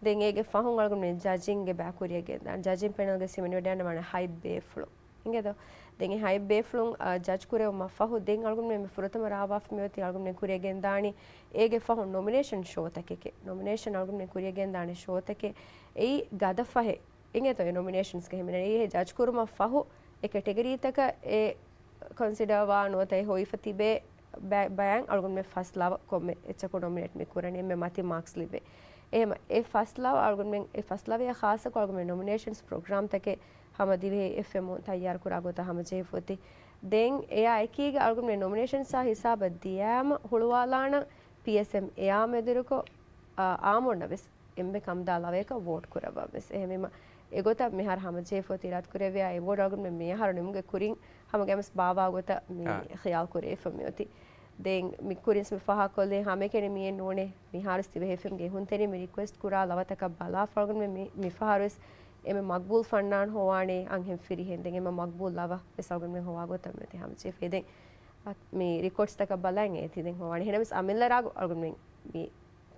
ދެން އޭގެ ފަހުން އަޅުގަނޑު މި ޖަޖިންގެ ބައި ކުރިއަށް ގެންދާނެ. ޖަޖިން ޕެނަލްގެ ހިމެނިވަޑައިގަންނަވާނެ ހަތް ބޭފުޅުން. އިނގޭތޯ؟ ދެން އެ ހަތް ބޭފުޅުން، އަ، ޖަޖް ކުރެވުމަށް ފަހު ދެން އަޅުގަނޑުމެން މި ފުރަތަމަ ރާވާފަ މިއޮތީ އަޅުގަނޑުމެން ކުރިއަށް ގެންދާނީ އޭގެ ފަހުން ނޮމިނޭޝަން ޝޯތަކެކޭ. ނޮމިނޭޝަން އަޅުގަނޑުމެން ކުރިއަށް ގެންދާނެ ޝޯތަކެއް. އެއީ ގަދަ ފަހެއް. އިނގޭތޯ އެ ނޮމިނޭޝަންސްގެ ހިމެނޭ. އެ ޖަޖް ކުރުމަށް ފަހު އެ ކެޓަގަރީތަކަށް އެ ކޮންސިޑާވާ ނުވަތަ އެ ހޮވިފަ ތިބޭ ބަ-، ބަޔަން އަޅުގަނޑުމެން ފަސް ލަވަ ކޮންމެ އެއްޗަކު ނޮމިނޭޓް މި ކުރަނީ އެންމެ މަތި މާކްސް ލިބޭ. އެހެމަ އެ ފަސް ލަވަ އަޅުގަނޑުމެން އެ ފަސް ލަވަޔަށް ޚާއްޞަކޮށް އަޅުގަނޑުމެން ނޮމިނޭޝަންސް ޕްރޮގްރާމްތަކެއް ހަމަ ދިވެހި އެފްއެމް ތައްޔާރު ކުރާ ގޮތަށް ހަމަޖެހިފަ އޮތީ. ދެން އެއާ އެކީގަ އަޅުގަނޑުމެން ނޮމިނޭޝަންސްއާ ހިސާބަށް ދިޔައިމަ ހުޅުވާލާނަން ޕީއެސްއެމް އެއާ މެދުވެރިކޮށް، އާ، އާއްމުންނަށް ވެސް އެންމެ ކަމުދާ ލަވަޔަކަށް ވޯޓް ކުރައްވަން ވެސް. އެހެންވީމަ އެގޮތަށް މިހާރު ހަމަޖެހިފަ އޮތީ އިރާދަކުރެއްވިޔާ އެ ވޯޓް އަޅުގަނޑުމެން މިއަހަރު ނިމުމުގެ ކުރިން ހަމަގައިމުވެސް ބާވާ ގޮތަށް މި އާ. ޚިޔާލު ކުރެވިފަ މިއޮތީ. ދެން މި ކުރިން މި ފާހަގަކޮށްލީ ހަމައެކަނި މިއެއް ނޫނޭ. މިހާރުވެސް ދިވެހި އެފްއެމްގެ އެހުންތެރިން މި ރިކުއެސްޓް ކުރާ ލަވަތަކަށް ބަލާފަ އަޅުގަނޑުމެން މި، މި ފަހަރުވެސް އެންމެ މަގްބޫލް ފަންނާން ހޮވާނީ އަންހެން ފިރިހެން. ދެން އެންމެ މަގްބޫލް ލަވަ ވެސް އަޅުގަނޑުމެން ހޮވާ ގޮތަށް މިއޮތީ ހަމަޖެހިފަ. ދެން މި ރިކޯޑްސްތަކަށް ބަލަން އޭތި ދެން ހޮވާނީ. އެހެނަސް އަމިއްލަ ރާގު އަޅުގަނޑުމެން މި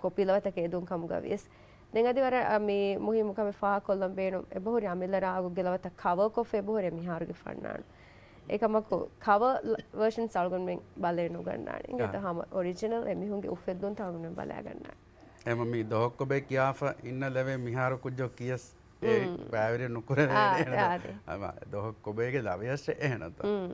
ކޮޕީ ލަވަތަކެއް އެދުން ކަމުގަ ވިޔަސް. ދެން އަދި ވަރަށް، އަ، މި މުހިއްމު ކަމެއް ފާހަގަކޮށްލަން ބޭނުން. އެބަހުރި އަމިއްލަ ރާގުގެ ލަވަތައް ކަވަރ ކޮށްފަ އެބަހުރި މިހާރުގެ ފަންނާނު. އެކަމަކު ކަވަރ ވަ-، ވަރޝަންސް އަޅުގަނޑުމެން ބަލައެއް ނުގަންނާނެ. އިނގޭތޯ އާ. ހަމަ އޮރިޖިނަލް އެމީހުންގެ އުފެއްދުންތައް އަޅުގަނޑުމެން ބަލައިގަންނާނެ. އެމަ މި ދޮހޮއްކޮބޭ ކިޔާފަ އިންނަ ލެވޭ މިހާރު ކުއްޖޯ ކިޔަސް އެ މް. ބައިވެރި ނުކުރެވޭ އާ، އެހެން އާ، އާދެ. އަމަ ދޮހޮއްކޮބޭގެ ލަވަޔަށް އެހެންތޯ. މް.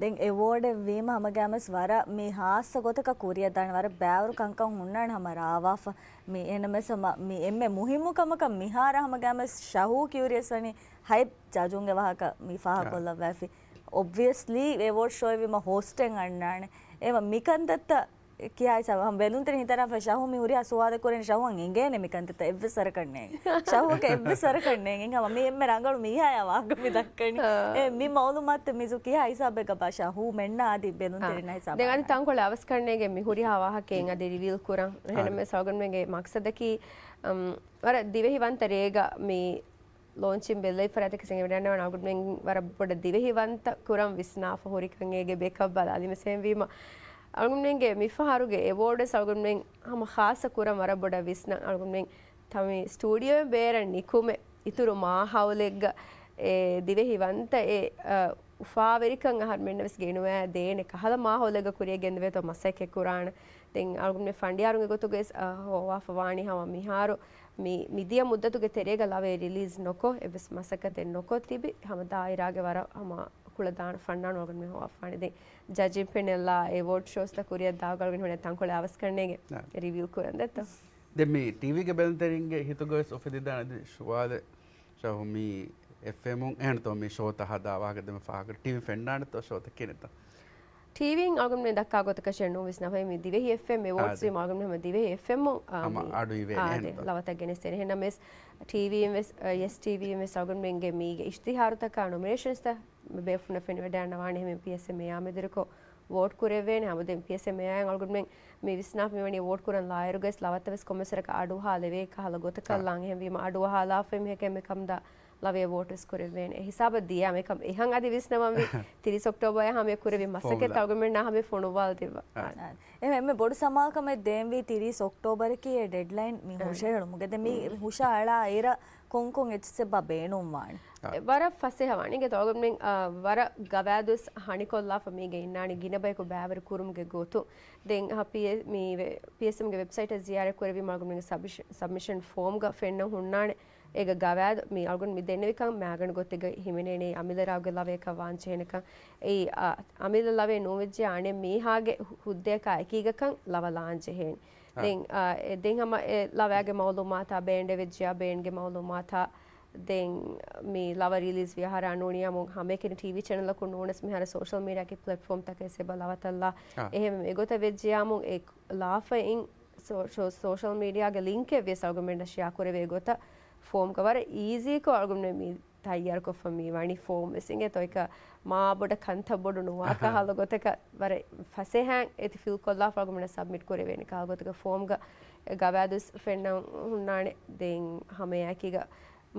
ދެން އެވޯޑެއް ވީމަ ހަމަގައިމަސް ވަރަށް މި ހާއްސަ ގޮތަކަށް ކުރިއަށްދާނެ ވަރަށް ބައިވަރު ކަންކަން ހުންނާނެ ހަމަ ރާވާފަ. މި އެހެންނަމަވެސް ހަމަ މި އެންމެ މުހިއްމު ކަމަކަށް މިހާރަށް ހަމަގައިމަސް ޝަހޫ ކިޔުރިއަސް ވަނީ ހަތް ޖަޖުންގެ ވާހަކަ މި ފާހަގަކޮށްލައްވާފި. އޮބްވިއަސްލީ އެވޯޑް ޝޯއެއް ވީމަ ހޯސްޓެއް އަންނާނެ. އެމަ މިކަންތައްތައް ކިހާ ހިސާބަށް ހަމަ ބެލުންތެރިން ހިތަރާފަ ޝަހޫ މި ހުރިހާ ސުވާލެއް ކުރޭނެ ޝަހޫއަށް އެނގޭނެ މިކަންތައްތައް އެއްވެސް ވަރަކަށް ނޭނގެ. ޝަހޫއަކަށް އެއްވެސް ވަރަކަށް ނޭނގެ. ހަމަ މި އެންމެ ރަނގަޅު މީހާޔާ ވާހަކަ މި ދައްކަނީ. އާ. އެ މި މައުލޫމާތު މިޒު ކިހާ ހިސާބެއްގަބާ ޝަހޫ މެންނާ އަދި ބެލުންތެރިންނާ ހިސާބަށް ދެން އަދި ނާން. ތަންކޮޅެއް އަވަސްކަން ނޭނގެ މި ހުރިހާ ވާހަކައެއް އަދި ރިވީލް ކުރަން. އާ. އެހެންނަމަވެސް އަޅުގަނޑުމެންގެ މަޤްޞަދަކީ، އަމް، ވަރަށް ދިވެހި ވަންތަ ރޭގަ މި ލޯންޗިން ބެލެވި ފަރާތަކީ ސެނގެ ވެޑަންނަވަން އަޅުގަނޑުމެން ވަރަށް ބޮޑަށް ދިވެހި ވަންތަ ކުރަން ވިސްނާފަ ހުރިކަން އޭގެ ބޭކަށް ބަލާލި މެސެން ވީމަ. އަޅުގަނޑުމެންގެ މި ފަހަރުގެ އެވޯޑްސް އަޅުގަނޑުމެން ހަމަ ޚާއްޞަ ކުރަން ވަރަށް ބޮޑަށް ވިސްނަން. އަޅުގަނޑުމެން ތަމި ސްޓޫޑިއޯއިން ބޭރަށް ނިކުމެ އިތުރު މާހައުލެއްގަ އެ ދިވެހި ވަންތަ އެ، އަ، އުފާވެރިކަން އަހަރުމެންނަށް ވެސް ގެނުވާ ދޭނެ ކަހަލަ މާހައުލެއްގަ ކުރިއަށް ގެންދެވޭތޯ މަސައްކަތް ކުރާނެ. ދެން އަޅުގަނޑުމެން ފަނޑިޔާރުންގެ ގޮތުގައި ހޯވާފަ ވާނީ ހަމަ މިހާރު މި މިދިޔަ މުއްދަތުގެ ތެރޭގަ ލަވައެއް ރިލީޒް ނުކޮށް އެއްވެސް މަސައްކަތެއް ނުކޮށް ތިބި ހަމަ ދާއިރާގެ ވަރަށް ހަމަ ކުޅަދާނަ ފަންނާނު އަޅުގަނޑުމެން ހޯވާފާނެ. ދެން ޖަޖިން ޕެނެލްއާ އެވޯޑް ޝޯސްތައް ކުރިއަށް ދާ އަޅުގަނޑުމެން ތަންކޮޅެއް އަވަސްކަންނޭގެ ރިވިއު ކުރަން ދެއްތޯ. ދެން މި ޓީވީގެ ބެލުންތެރިންގެ ހިތުގަވެސް އުފެދިދާނެ އަދި ޝުވާލެއް ޝަހު މި އެފްއެމުން އެހެންތޯ މި ޝޯތައް ހަދާ ވާހަކަ ދެމެ ފާހަގަ ޓީވީ ފެންނާނެތޯ ޝޯތައް ކިނެތަ؟ ޓީވީން އަޅުގަނޑުމެން ދައްކާ ގޮތަކަށެއް ނޫން ވިސްނާފައި މި ދިވެހި އެފްއެމް އެވޯޑްސް ވީމަ އަޅުގަނޑުމެން ހަމަ ދިވެހި އެފްއެމުން އާ، ހަމަ މި އަޑު އިވޭނެ އާދެ، އެހެންތޯ؟ ލަވަތައް ގެނެސްދޭނެ. އެހެންނަމަވެސް ޓީވީން ވެސް، އަ، ޔެސް ޓީވީން ވެސް އަޅުގަނޑުމެންގެ މީގެ އިޝްތިހާރުތަކާ ނޮމިނޭޝަންސްތައް ބޭފުޅުންނަށް ފެނިވަޑައިގަންނަވާނެ. އެހެން ޕީއެސްއެމްއޭއާ މެދުވެރިކޮށް ވޯޓް ކުރެވޭނެ. ހަމަ ދެން ޕީއެސްއެމްއޭއާއިން އަޅުގަނޑުމެން މި ވިސްނާފަ މިވަނީ ވޯޓް ކުރަން ލާއިރުގައި ލަވަތައް ވެސް ކޮންމެސް ވަރަކަށް އަޑުއަހާލެވޭ ކަހަލަ ގޮތަކަށް އާ. ލާން. އެހެންވީމަ އަޑުއަހާލާފައި މިހެކޭ މިކަމުދާ ލަވަޔަށް ވޯޓް ވެސް ކުރެވޭނެ. އެ ހިސާބަށް ދިޔަ މިކަން އެހަން އަދި ވިސްނަވަންވީ ތިރީސް އޮކްޓޯބަރ ހަމަ ކުރެވި މަސައްކަތް ފޯމުލާ. އަޅުގަނޑުމެންނާ ހަމަ ފޮނުވާލަދެއްވާ. އާ. އާ. އެހެން މި ބޮޑު ސަމާލުކަމެއް ދޭންވީ ތިރީސް އޮކްޓޯބަރަކީ އެ ޑެޑްލައިން މި އާ. ހުށަހެޅުމުގެ. ދެން މި ހުށަހަޅާ އިރަށް ކޮންކޮން އެއްޗެއްސެއްބާ ބޭނުންވާނެ؟ އާ. އެ ވަރަށް ފަސޭހަވާނެ. އިނގޭތޯ އަޅުގަނޑުމެން، އާ، ވަރަށް ގަވާއިދުވެސް ހަނިކޮށްލާފަ މީގެ އިންނާނެ ގިނަ ބަޔަކު ބައިވެރި ކުރުމުގެ ގޮތުން. ދެން ހަ ޕީ އެ، މި ވެ-، ޕީއެސްއެމްގެ ވެބްސައިޓަށް ޒިޔާރަތް ކުރެވީމަ އަޅުގަނޑުމެންގެ ސަބްމިޝަން، ސަބްމިޝަން ފޯމްގަ ފެންނަން ހުންނާނެ. އޭގަ ގަވާއިދު މި އަޅުގަނޑު މި ދެންނެވިކަން މައިގަނޑު ގޮތެއްގަ ހިމެނޭނެ އަމިއްލަ ރާގުގެ ލަވަޔަކަށް ވާންޖެހޭނެކަން. އެއީ، އަ، އަމިއްލަ ލަވައެއް ނޫންވެއްޖެ އަނެއް މީހާގެ ހު-، ހުއްދަޔަކާ އެކީގަކަން ލަވަ ލާންޖެހޭނެ. އާ. ދެން، އާ، އެ، ދެން ހަމަ އެ ލަވައިގެ މައުލޫމާތާ ބޭންޑެއް ވެއްޖެޔާ ބޭންޑްގެ މައުލޫމާތާ ދެން މި ލަވަ ރިލީޒް ވި އަހަރާ ނޫނިޔާމު ހަމައެކަނި ޓީވީ ޗެނަލަކުން ނޫނަސް މިހާރު ސޯޝަލް މީޑިއާގެ ޕްލެޓްފޯމްތަކެއް ސެބަ ލަވަތައްލާ. އާ. އެހެން އެގޮތަށް ވެއްޖެޔާމު އެ ލާފައިން ސޯ-، ސޯ-، ސޯޝަލް މީޑިއާގެ ލިންކެއް ވިޔަސް އަޅުގަނޑުމެންނަށް ޝެއާ ކުރެވޭ ގޮތަށް ފޯމްގަ ވަރަށް އީޒީކޮށް އަޅުގަނޑުމެން މި ތައްޔާރުކޮށްފަ މި ވަނީ ފޯމް ވެސް އިނގޭތޯ އެކަ މާ ބޮޑަށް ކަންތައް ބޮޑު ނުވާ ކަހަލަ ގޮތަކަށް ވަރަށް ފަސޭހައިން އެތި ފިލް ކޮށްލާފަ އަޅުގަނޑުމެންނަށް ސަބްމިޓް ކުރެވޭނެ ކަހަލަ ގޮތަކަށް ފޯމްގަ ގަވާއިދު ވެސް ފެންނަން ހުންނާނެ. ދެން ހަމައެކީގަ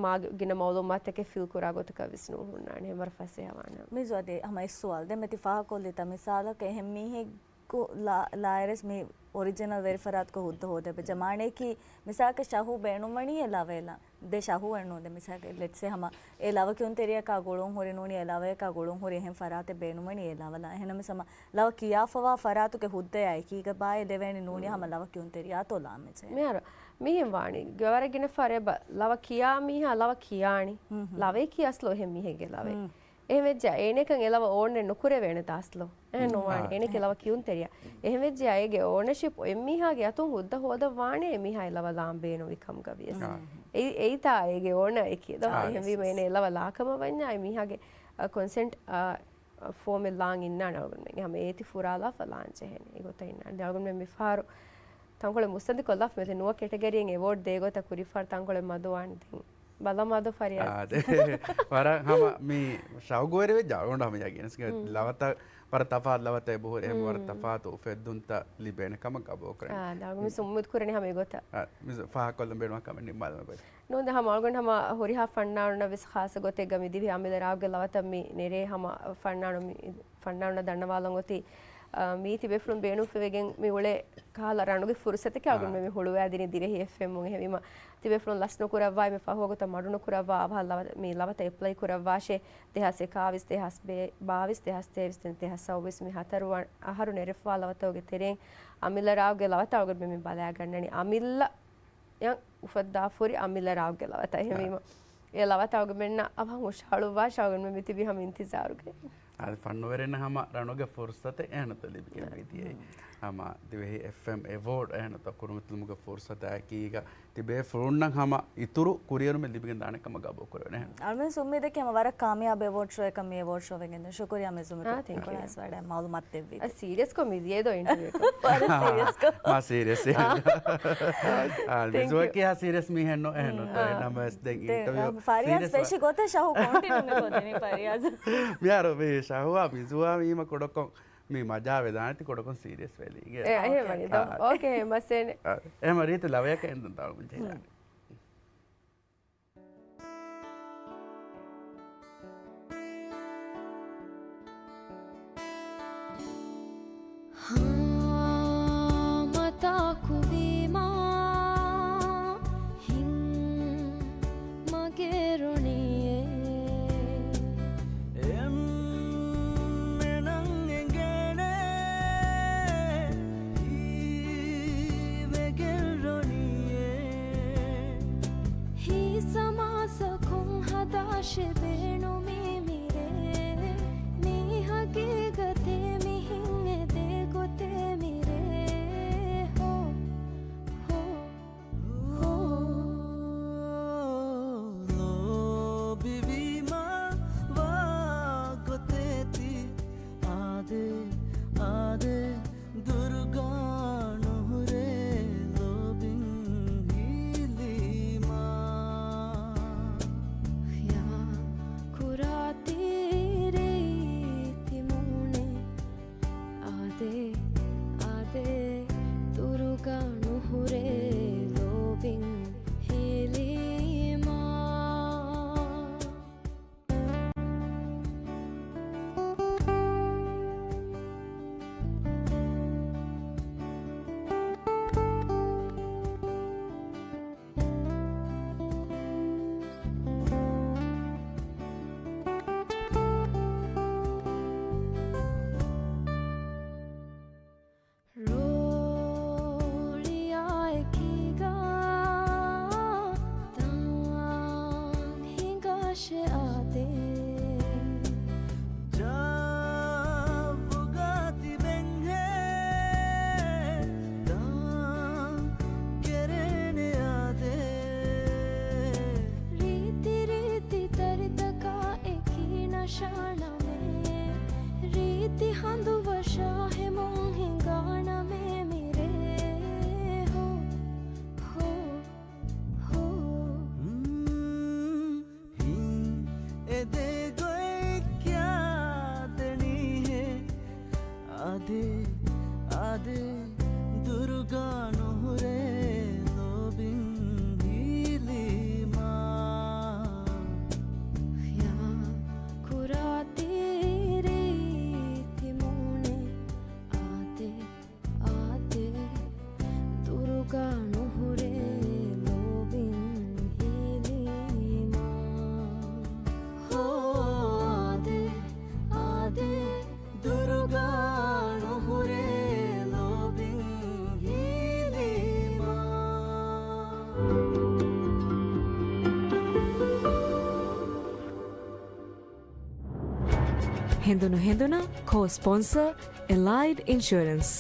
މާ ގިނަ މައުލޫމާތުތަކެއް ފިލް ކުރާ ގޮތަކަށް ވެސް ނޫން ހުންނާނެ. ވަރަށް ފަސޭހަވާނެ. މިޒު އަދި ހަމަ އެއް ސުވާލު. ދެން މި ތި ފާހަގަކޮށްލިތަ މިސާލަކަށް އެހެން މީހެއްގެ ލާ-، ލާއިރެސް މި އޮރިޖިނަލް ވެރި ފަރާތުގަ ހުއްދަ ހޯދޭ ބެ ޖަމާނެއަކީ މިސާލަކަށް ޝަހޫ ބޭނުންވަނީ އެ ލަވައެއް ލާން. ދެ ޝަހޫއެއް ނޫން. ދެ މިސާލަކަށް ލެޓްސޭ ހަމަ އެ ލަވަ ކިޔުންތެރިޔަކާ ގުޅުން ހުރި ނޫނީ އެ ލަވަޔަކާ ގުޅުން ހުރި އެހެން ފަރާތެއް ބޭނުންވަނީ އެ ލަވަ ލާން. އެހެންނަމަވެސް ހަމަ ލަވަ ކިޔާފަވާ ފަރާތުގެ ހުއްދަޔާ އެކީގަ ބާއޭ ދެވޭނެ ނޫނީ ހަމަ ލަވަ ކިޔުންތެރިޔާތޯ ލާމެޖެ. މިހާރު މިހެން ވާނީ ވަރަށް ގިނަ ފަހަރެއް ބަ-، ލަވަ ކިޔާ މީހާ ލަވަ ކިޔާނީ. ހުން ހުން. ލަވައަކީ އަސްލު އެހެން މީހެއްގެ ލަވައެއް. ހުން. އެހެންވެއްޖެ އޭނައަކަށް އެ ލަވަ އޯންނެއް ނުކުރެވޭނެ ދާސްލު. އެހެން ނުވާނެ. އާ. އޭނައަކީ ލަވަ ކިޔުންތެރިޔާ. އެހެންވެއްޖެ އޭގެ އޯނަޝިޕް އެއްމީހާގެ އަތުން ހުއްދަ ހޯދަން ވާނެ އެމީހާ އެ ލަވަ ލާން ބޭނުންވި ކަމުގަ ވިޔަސް. އާ. އެއީ، އެއީތާ އޭގެ އޯނަރ އެކީ. އާ، އެހެންވީމަ އޭނަ އެ ލަވަ ލާކަމަށް ވަންޏާ އެމީހާގެ، އަ، ކޮންސެންޓް، އަ، ފޯމެއް ލާން އިންނާނެ އަޅުގަނޑުމެން. ހަމަ އޭތި ފުރާލާފަ ލާން ޖެހޭނެ. އެގޮތަށް އިންނާނެ. ދެން އަޅުގަނޑުމެން މިފަހަރު ތަންކޮޅެއް މުއްސަނދި ކޮށްލާފަ މިތި ނުވަ ކެޓަގަރީއެއް އެވޯޑް ދޭ ގޮތަށް ކުރިފަހަރު ތަންކޮޅެއް މަދުވާނެ. ދެން ބަލަމާދޯ ފަރިޔާޒް. އާ، ދެ. ވަރަށް ހަމަ މި ޝައުގުވެރިވެއްޖެ އަޅުގަނޑު ހަމަ ޔަގީން. ހުން. ލަވަތައް ވަރަށް ތަފާތު ލަވަތައް އެބަހުރި އެހެން ވަރަށް ހުން. ތަފާތު އުފެއްދުންތައް ލިބޭނެ ކަމަށް ގަބޫލުކުރަނީ. އާ، ދެން އަޅުގަނޑު މި އުއްމީދު ކުރަނީ ހަމަ އެގޮތަށް. އާ، މި ފާހަގަކޮށްލަން ބޭނުންވާ ކަމެއް ނިންމާލަމާ ގޮތް. ނޫން ދެން ހަމަ އަޅުގަނޑު ހަމަ ހުރިހާ ފަންނާނުންނަށް ވެސް ޚާއްޞަ ގޮތެއްގަ މި ދިވެހި އަމިއްލަ ރާގުގެ ލަވަތައް މި ނެރޭ ހަމަ ފަންނާނު މި ފަންނާނުންނަށް ދަންނަވާލަން އޮތީ، އާ، މީތި ބޭފުޅުން ބޭނުންފެވިގެން މި އުޅޭ ކަހަލަ ރަނުގެ ފުރުސަތަކެއް އާ. އަޅުގަނޑުމެން މި ހުޅުވާދިނީ ދިވެހި އެފްއެމް އުން. އެހެންވީމަ ތިބޭފުޅުން ލަސް ނުކުރައްވާ މި ފަހު ވަގުތަށް މަޑު ނުކުރައްވާ އަވަހަށް ލަވަ-، މި ލަވަތައް އެޕްލައި ކުރައްވާށޭ. ދެހާސް އެކާވީސް، ދެހާސް ބޭ-، ބާވީސް، ދެހާސް ތޭވީސް، ދެން ދެހާސް ސައުވީސް މި ހަތަރު ވަ-، އަހަރު ނެރެފަވާ ލަވަތަކުގެ ތެރެއިން އަމިއްލަ ރާގުގެ ލަވަތައް އަޅުގަނޑުމެން މި ބަލައިގަންނަނީ. އަމިއްލަ އަށް އުފައްދާފަ ހުރި އަމިއްލަ ރާގުގެ ލަވަތައް. އެހެންވީމަ، އާ. އެ ލަވަތައް އަޅުގަނޑުމެންނަށް އަވަހަށް ހުށަހަޅުއްވާށޭ އަޅުގަނޑުމެން މިތިބީ ހަމަ އިންތިޒާރުގައި. އާދެ، ފަންނުވެރިންނަށް ހަމަ ރަނުގެ ފުރުސަތެއް އެހެންތޯ ލިބިގެން އާ. މިދިޔައީ. ހުން. ހަމަ ދިވެހި އެފްއެމް އެވޯޑް އެހެންތޯ ކުރިމަތިލުމުގެ ފުރުސަތާއެކީގަ ތިބޭފުޅުންނަށް ހަމަ އިތުރު ކުރިއެރުމެއް ލިބިގެން ދާނެ ކަމަށް ގަބޫލު ކުރެވެނެ. އަޅުމެން އުއްމީދަކީ ހަމަ ވަރަށް ކާމިޔާބު އެވޯޑް ޝޯއެއް ކަމަށް މި އެވޯޑް ޝޯ ވެގެންދޭ. ޝުކުރިއްޔާ މިޒު މި އާ، ތެންކް ޔޫ. ކޮޅަސް ވަޑައި މައުލޫމާތު ދެއްވީ. އަ، ސީރިއަސްކޮށް މި ދިޔައޭ ދޯ އިންޓަވިއު އެއް. ވަރަށް ސީރިއަސްކޮށް. މާ ސީރިއަސް. އާ. އާ، ތެންކް ޔޫ. މިޒުއަކީ ހާ ސީރިއަސް މީހެއްނު އެހެންނު. އާ. އެހެންނަމަވެސް ދެން ދެން، އިންޓަވިއު އާ، ފަރިޔާޒް ސީރިއަސް ފެށި ގޮތަށް ޝަހު ކޮންޓިނިއު ކޮށްދިނީ ފަރިޔާޒް. މިހާރު މި ޝަހުއާ މިޒުއާ ވީމަ ކުޑަކޮށް މި މަޖާ ވެދާނެތި ކުޑަކޮށް ސީރިއަސް ވެލީގެ. އެ، އެހެން ވަނީ ދޯ. އާ. އޯކޭ، މައްސަލައެއް ނެތް. އާ، އެހެން ރީތި ލަވަޔަކަށް އެންދުން ތަޅު ޖެހިލާނެ. ހާމަތާކު ވީމާ ހިން މަގޭ ރޮނިއެއް. އެންމެނަށް އެނގޭނެ ހީ ހެނދުނު ހެނދުނަށް ކޯ ސްޕޮންސަރ އެލައިޑް އިންޝުއަރެންސް.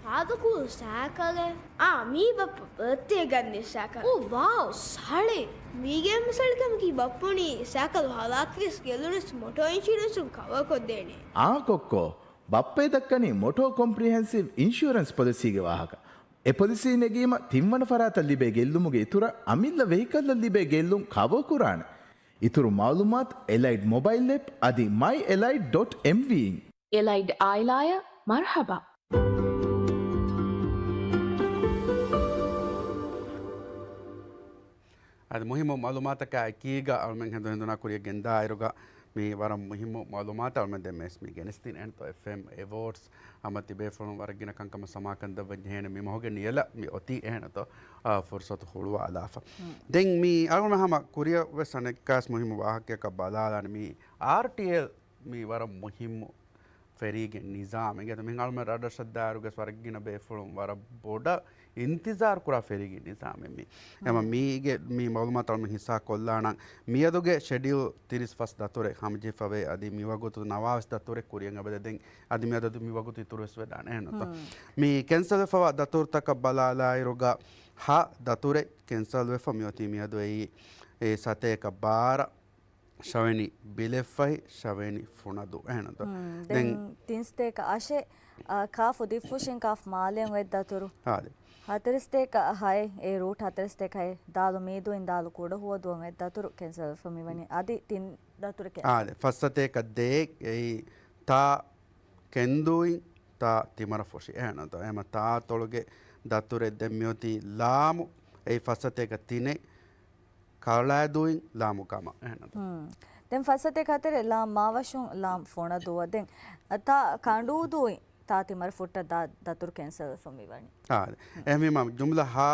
ހާދަ ކޫލް ސައިކަލެއް. އާ، މީ ބައްޕަ ބައްތޭ ގަންނަ ސައިކަލް. އޯ ވާވް، ސަޅޭ. މީގެ މިސަޅިކަމަކީ ބައްޕަ ވަނީ ސައިކަލް ހަލާކުވިޔަސް ގެއްލުނަސް މޮޓޯ އިންޝުރެންސުން ކަވަރ ކޮށްދޭނެ. އާ ކޮއްކޮ، ބައްޕަ ދައްކަނީ މޮޓޯ ކޮމްޕްރިހެންސިވް އިންޝުއަރެންސް ޕޮލިސީގެ ވާހަކަ. އެ ޕޮލިސީ ނެގީމަ ތިންވަނަ ފަރާތަށް ލިބޭ ގެއްލުމުގެ އިތުރަށް އަމިއްލަ ވެހިކަލްއަށް ލިބޭ ގެއްލުން ކަވަރ ކުރާނެ. އިތުރު މައުލޫމާތު އެލައިޑް މޮބައިލް އެޕް އަދި މައި އެލައިޑް ޑޮޓް އެމްވީ އިން. އެލައިޑް އާއިލާއަށް މަރުޙަބާ. އަދި މުހިއްމު މައުލޫމާތަކާ އެކީގަ އަޅުމެން ހެނދުނު ހެނދުނާ ކުރިޔަށް ގެންދާއިރުގަ މި ވަރަށް މުހިއްމު މައުލޫމާތު އަޅުމެން ދެން މި ގެނެސްދިން އެންތޯ އެފްއެމް އެވޯޑްސް ހަމަ ތިބޭފުޅުން ވަރަށް ގިނަ ކަންކަމަށް ސަމާކަން ދައްވަން ޖެހޭނެ މި މަހުގެ ނިޔަލަށް މި އޮތީ އެހެންތޯ، އާ، ފުރުސަތު ހުޅުވާލާފަ. ދެން މި އަޅުގަނޑު ހަމަ ކުރިއަށް ވެސް އަނެއްކާސް މުހިއްމު ވާހަކައަކަށް ބަލާލާނެ މި އާރްޓީއެލް މި ވަރަށް މުހިއްމު ފެރީގެ ނިޒާމެއް. އިނގޭތަ މިހެން އަޅުމެން ރަށްރަށަށް ދާއިރުގަސް ވަރަށް ގިނަ ބޭފުޅުން ވަރަށް ބޮޑަށް އިންތިޒާރު ކުރާ ފެރީގެ ނިޒާމެއް މި. އެމަ މީގެ މި މައުލޫމާތު އަޅުމެން ހިއްސާ ކޮށްލާނަން. މިއަދުގެ ޝެޑިއުލް ތިރީސް ފަސް ދަތުރެއް ހަމަޖެހިފަވޭ. އަދި މިވަގުތު ނަވާވެސް ދަތުރެއް ކުރިއަށް އެބަދޭ. ދެން އަދި މިއަދަދު މިވަގުތު އިތުރުވެސް ވެދާނެ އެހެންތޯ. މި ކެންސަލްވެފަވާ ދަތުރުތަކަށް ބަލާލާއިރުގަ ހަ ދަތުރެއް ކެންސަލްވެފަ މިއޮތީ މިއަދު އެއީ އެ ސަތޭކަ ބާރަ ޝަވެނި ބިލެއްފަހި ޝަވެނި ފުނަދޫ އެހެންތޯ. ދެން ދެން ތިން ސަތޭކަ އަށެއް، އާ، ކާފު ދިއްފުށިން ކާފު މާލެއަށް އޮތް ދަތުރު. ހާދެ. ހަތަރު ސަތޭކަ ހައެއް، އެ ރޫޓް ހަތަރު ސަތޭކަ ހައެއް، ދާލު މީދޫއިން ދާލު ކުޑަހުވަދޫއަށް އޮތް ދަތުރު ކެންސަލްވެފަ މިވަނީ. އަދި ތިން ދަތުރެއް ކެންސަލް. އާދެ، ފަސް ސަތޭކަ ދޭއް، އެއީ ތާ ކެންދޫއިން ތާ ތިމަރަފުށި އެހެންތޯ. އެމަ ތާ ތޮޅުގެ ދަތުރެއް ދެން މިއޮތީ ލާމު، އެއީ ފަސް ސަތޭކަ ތިނެއް، ކަޅާދޫއިން ލާމު ގަމަ އެހެންތޯ. ދެން ފަސް ސަތޭކަ ހަތަރެއް ލާމް މާވަށުން ލާމް ފުނަދޫއަށް. ދެން ތާ ކަނޑޫދޫއިން ތާ ތިމަރަފުށަށް ދާ ދަތުރު ކެންސަލްވެފަ މިވަނީ. އާ، އެހެންވީމަ ޖުމްލަ ހާ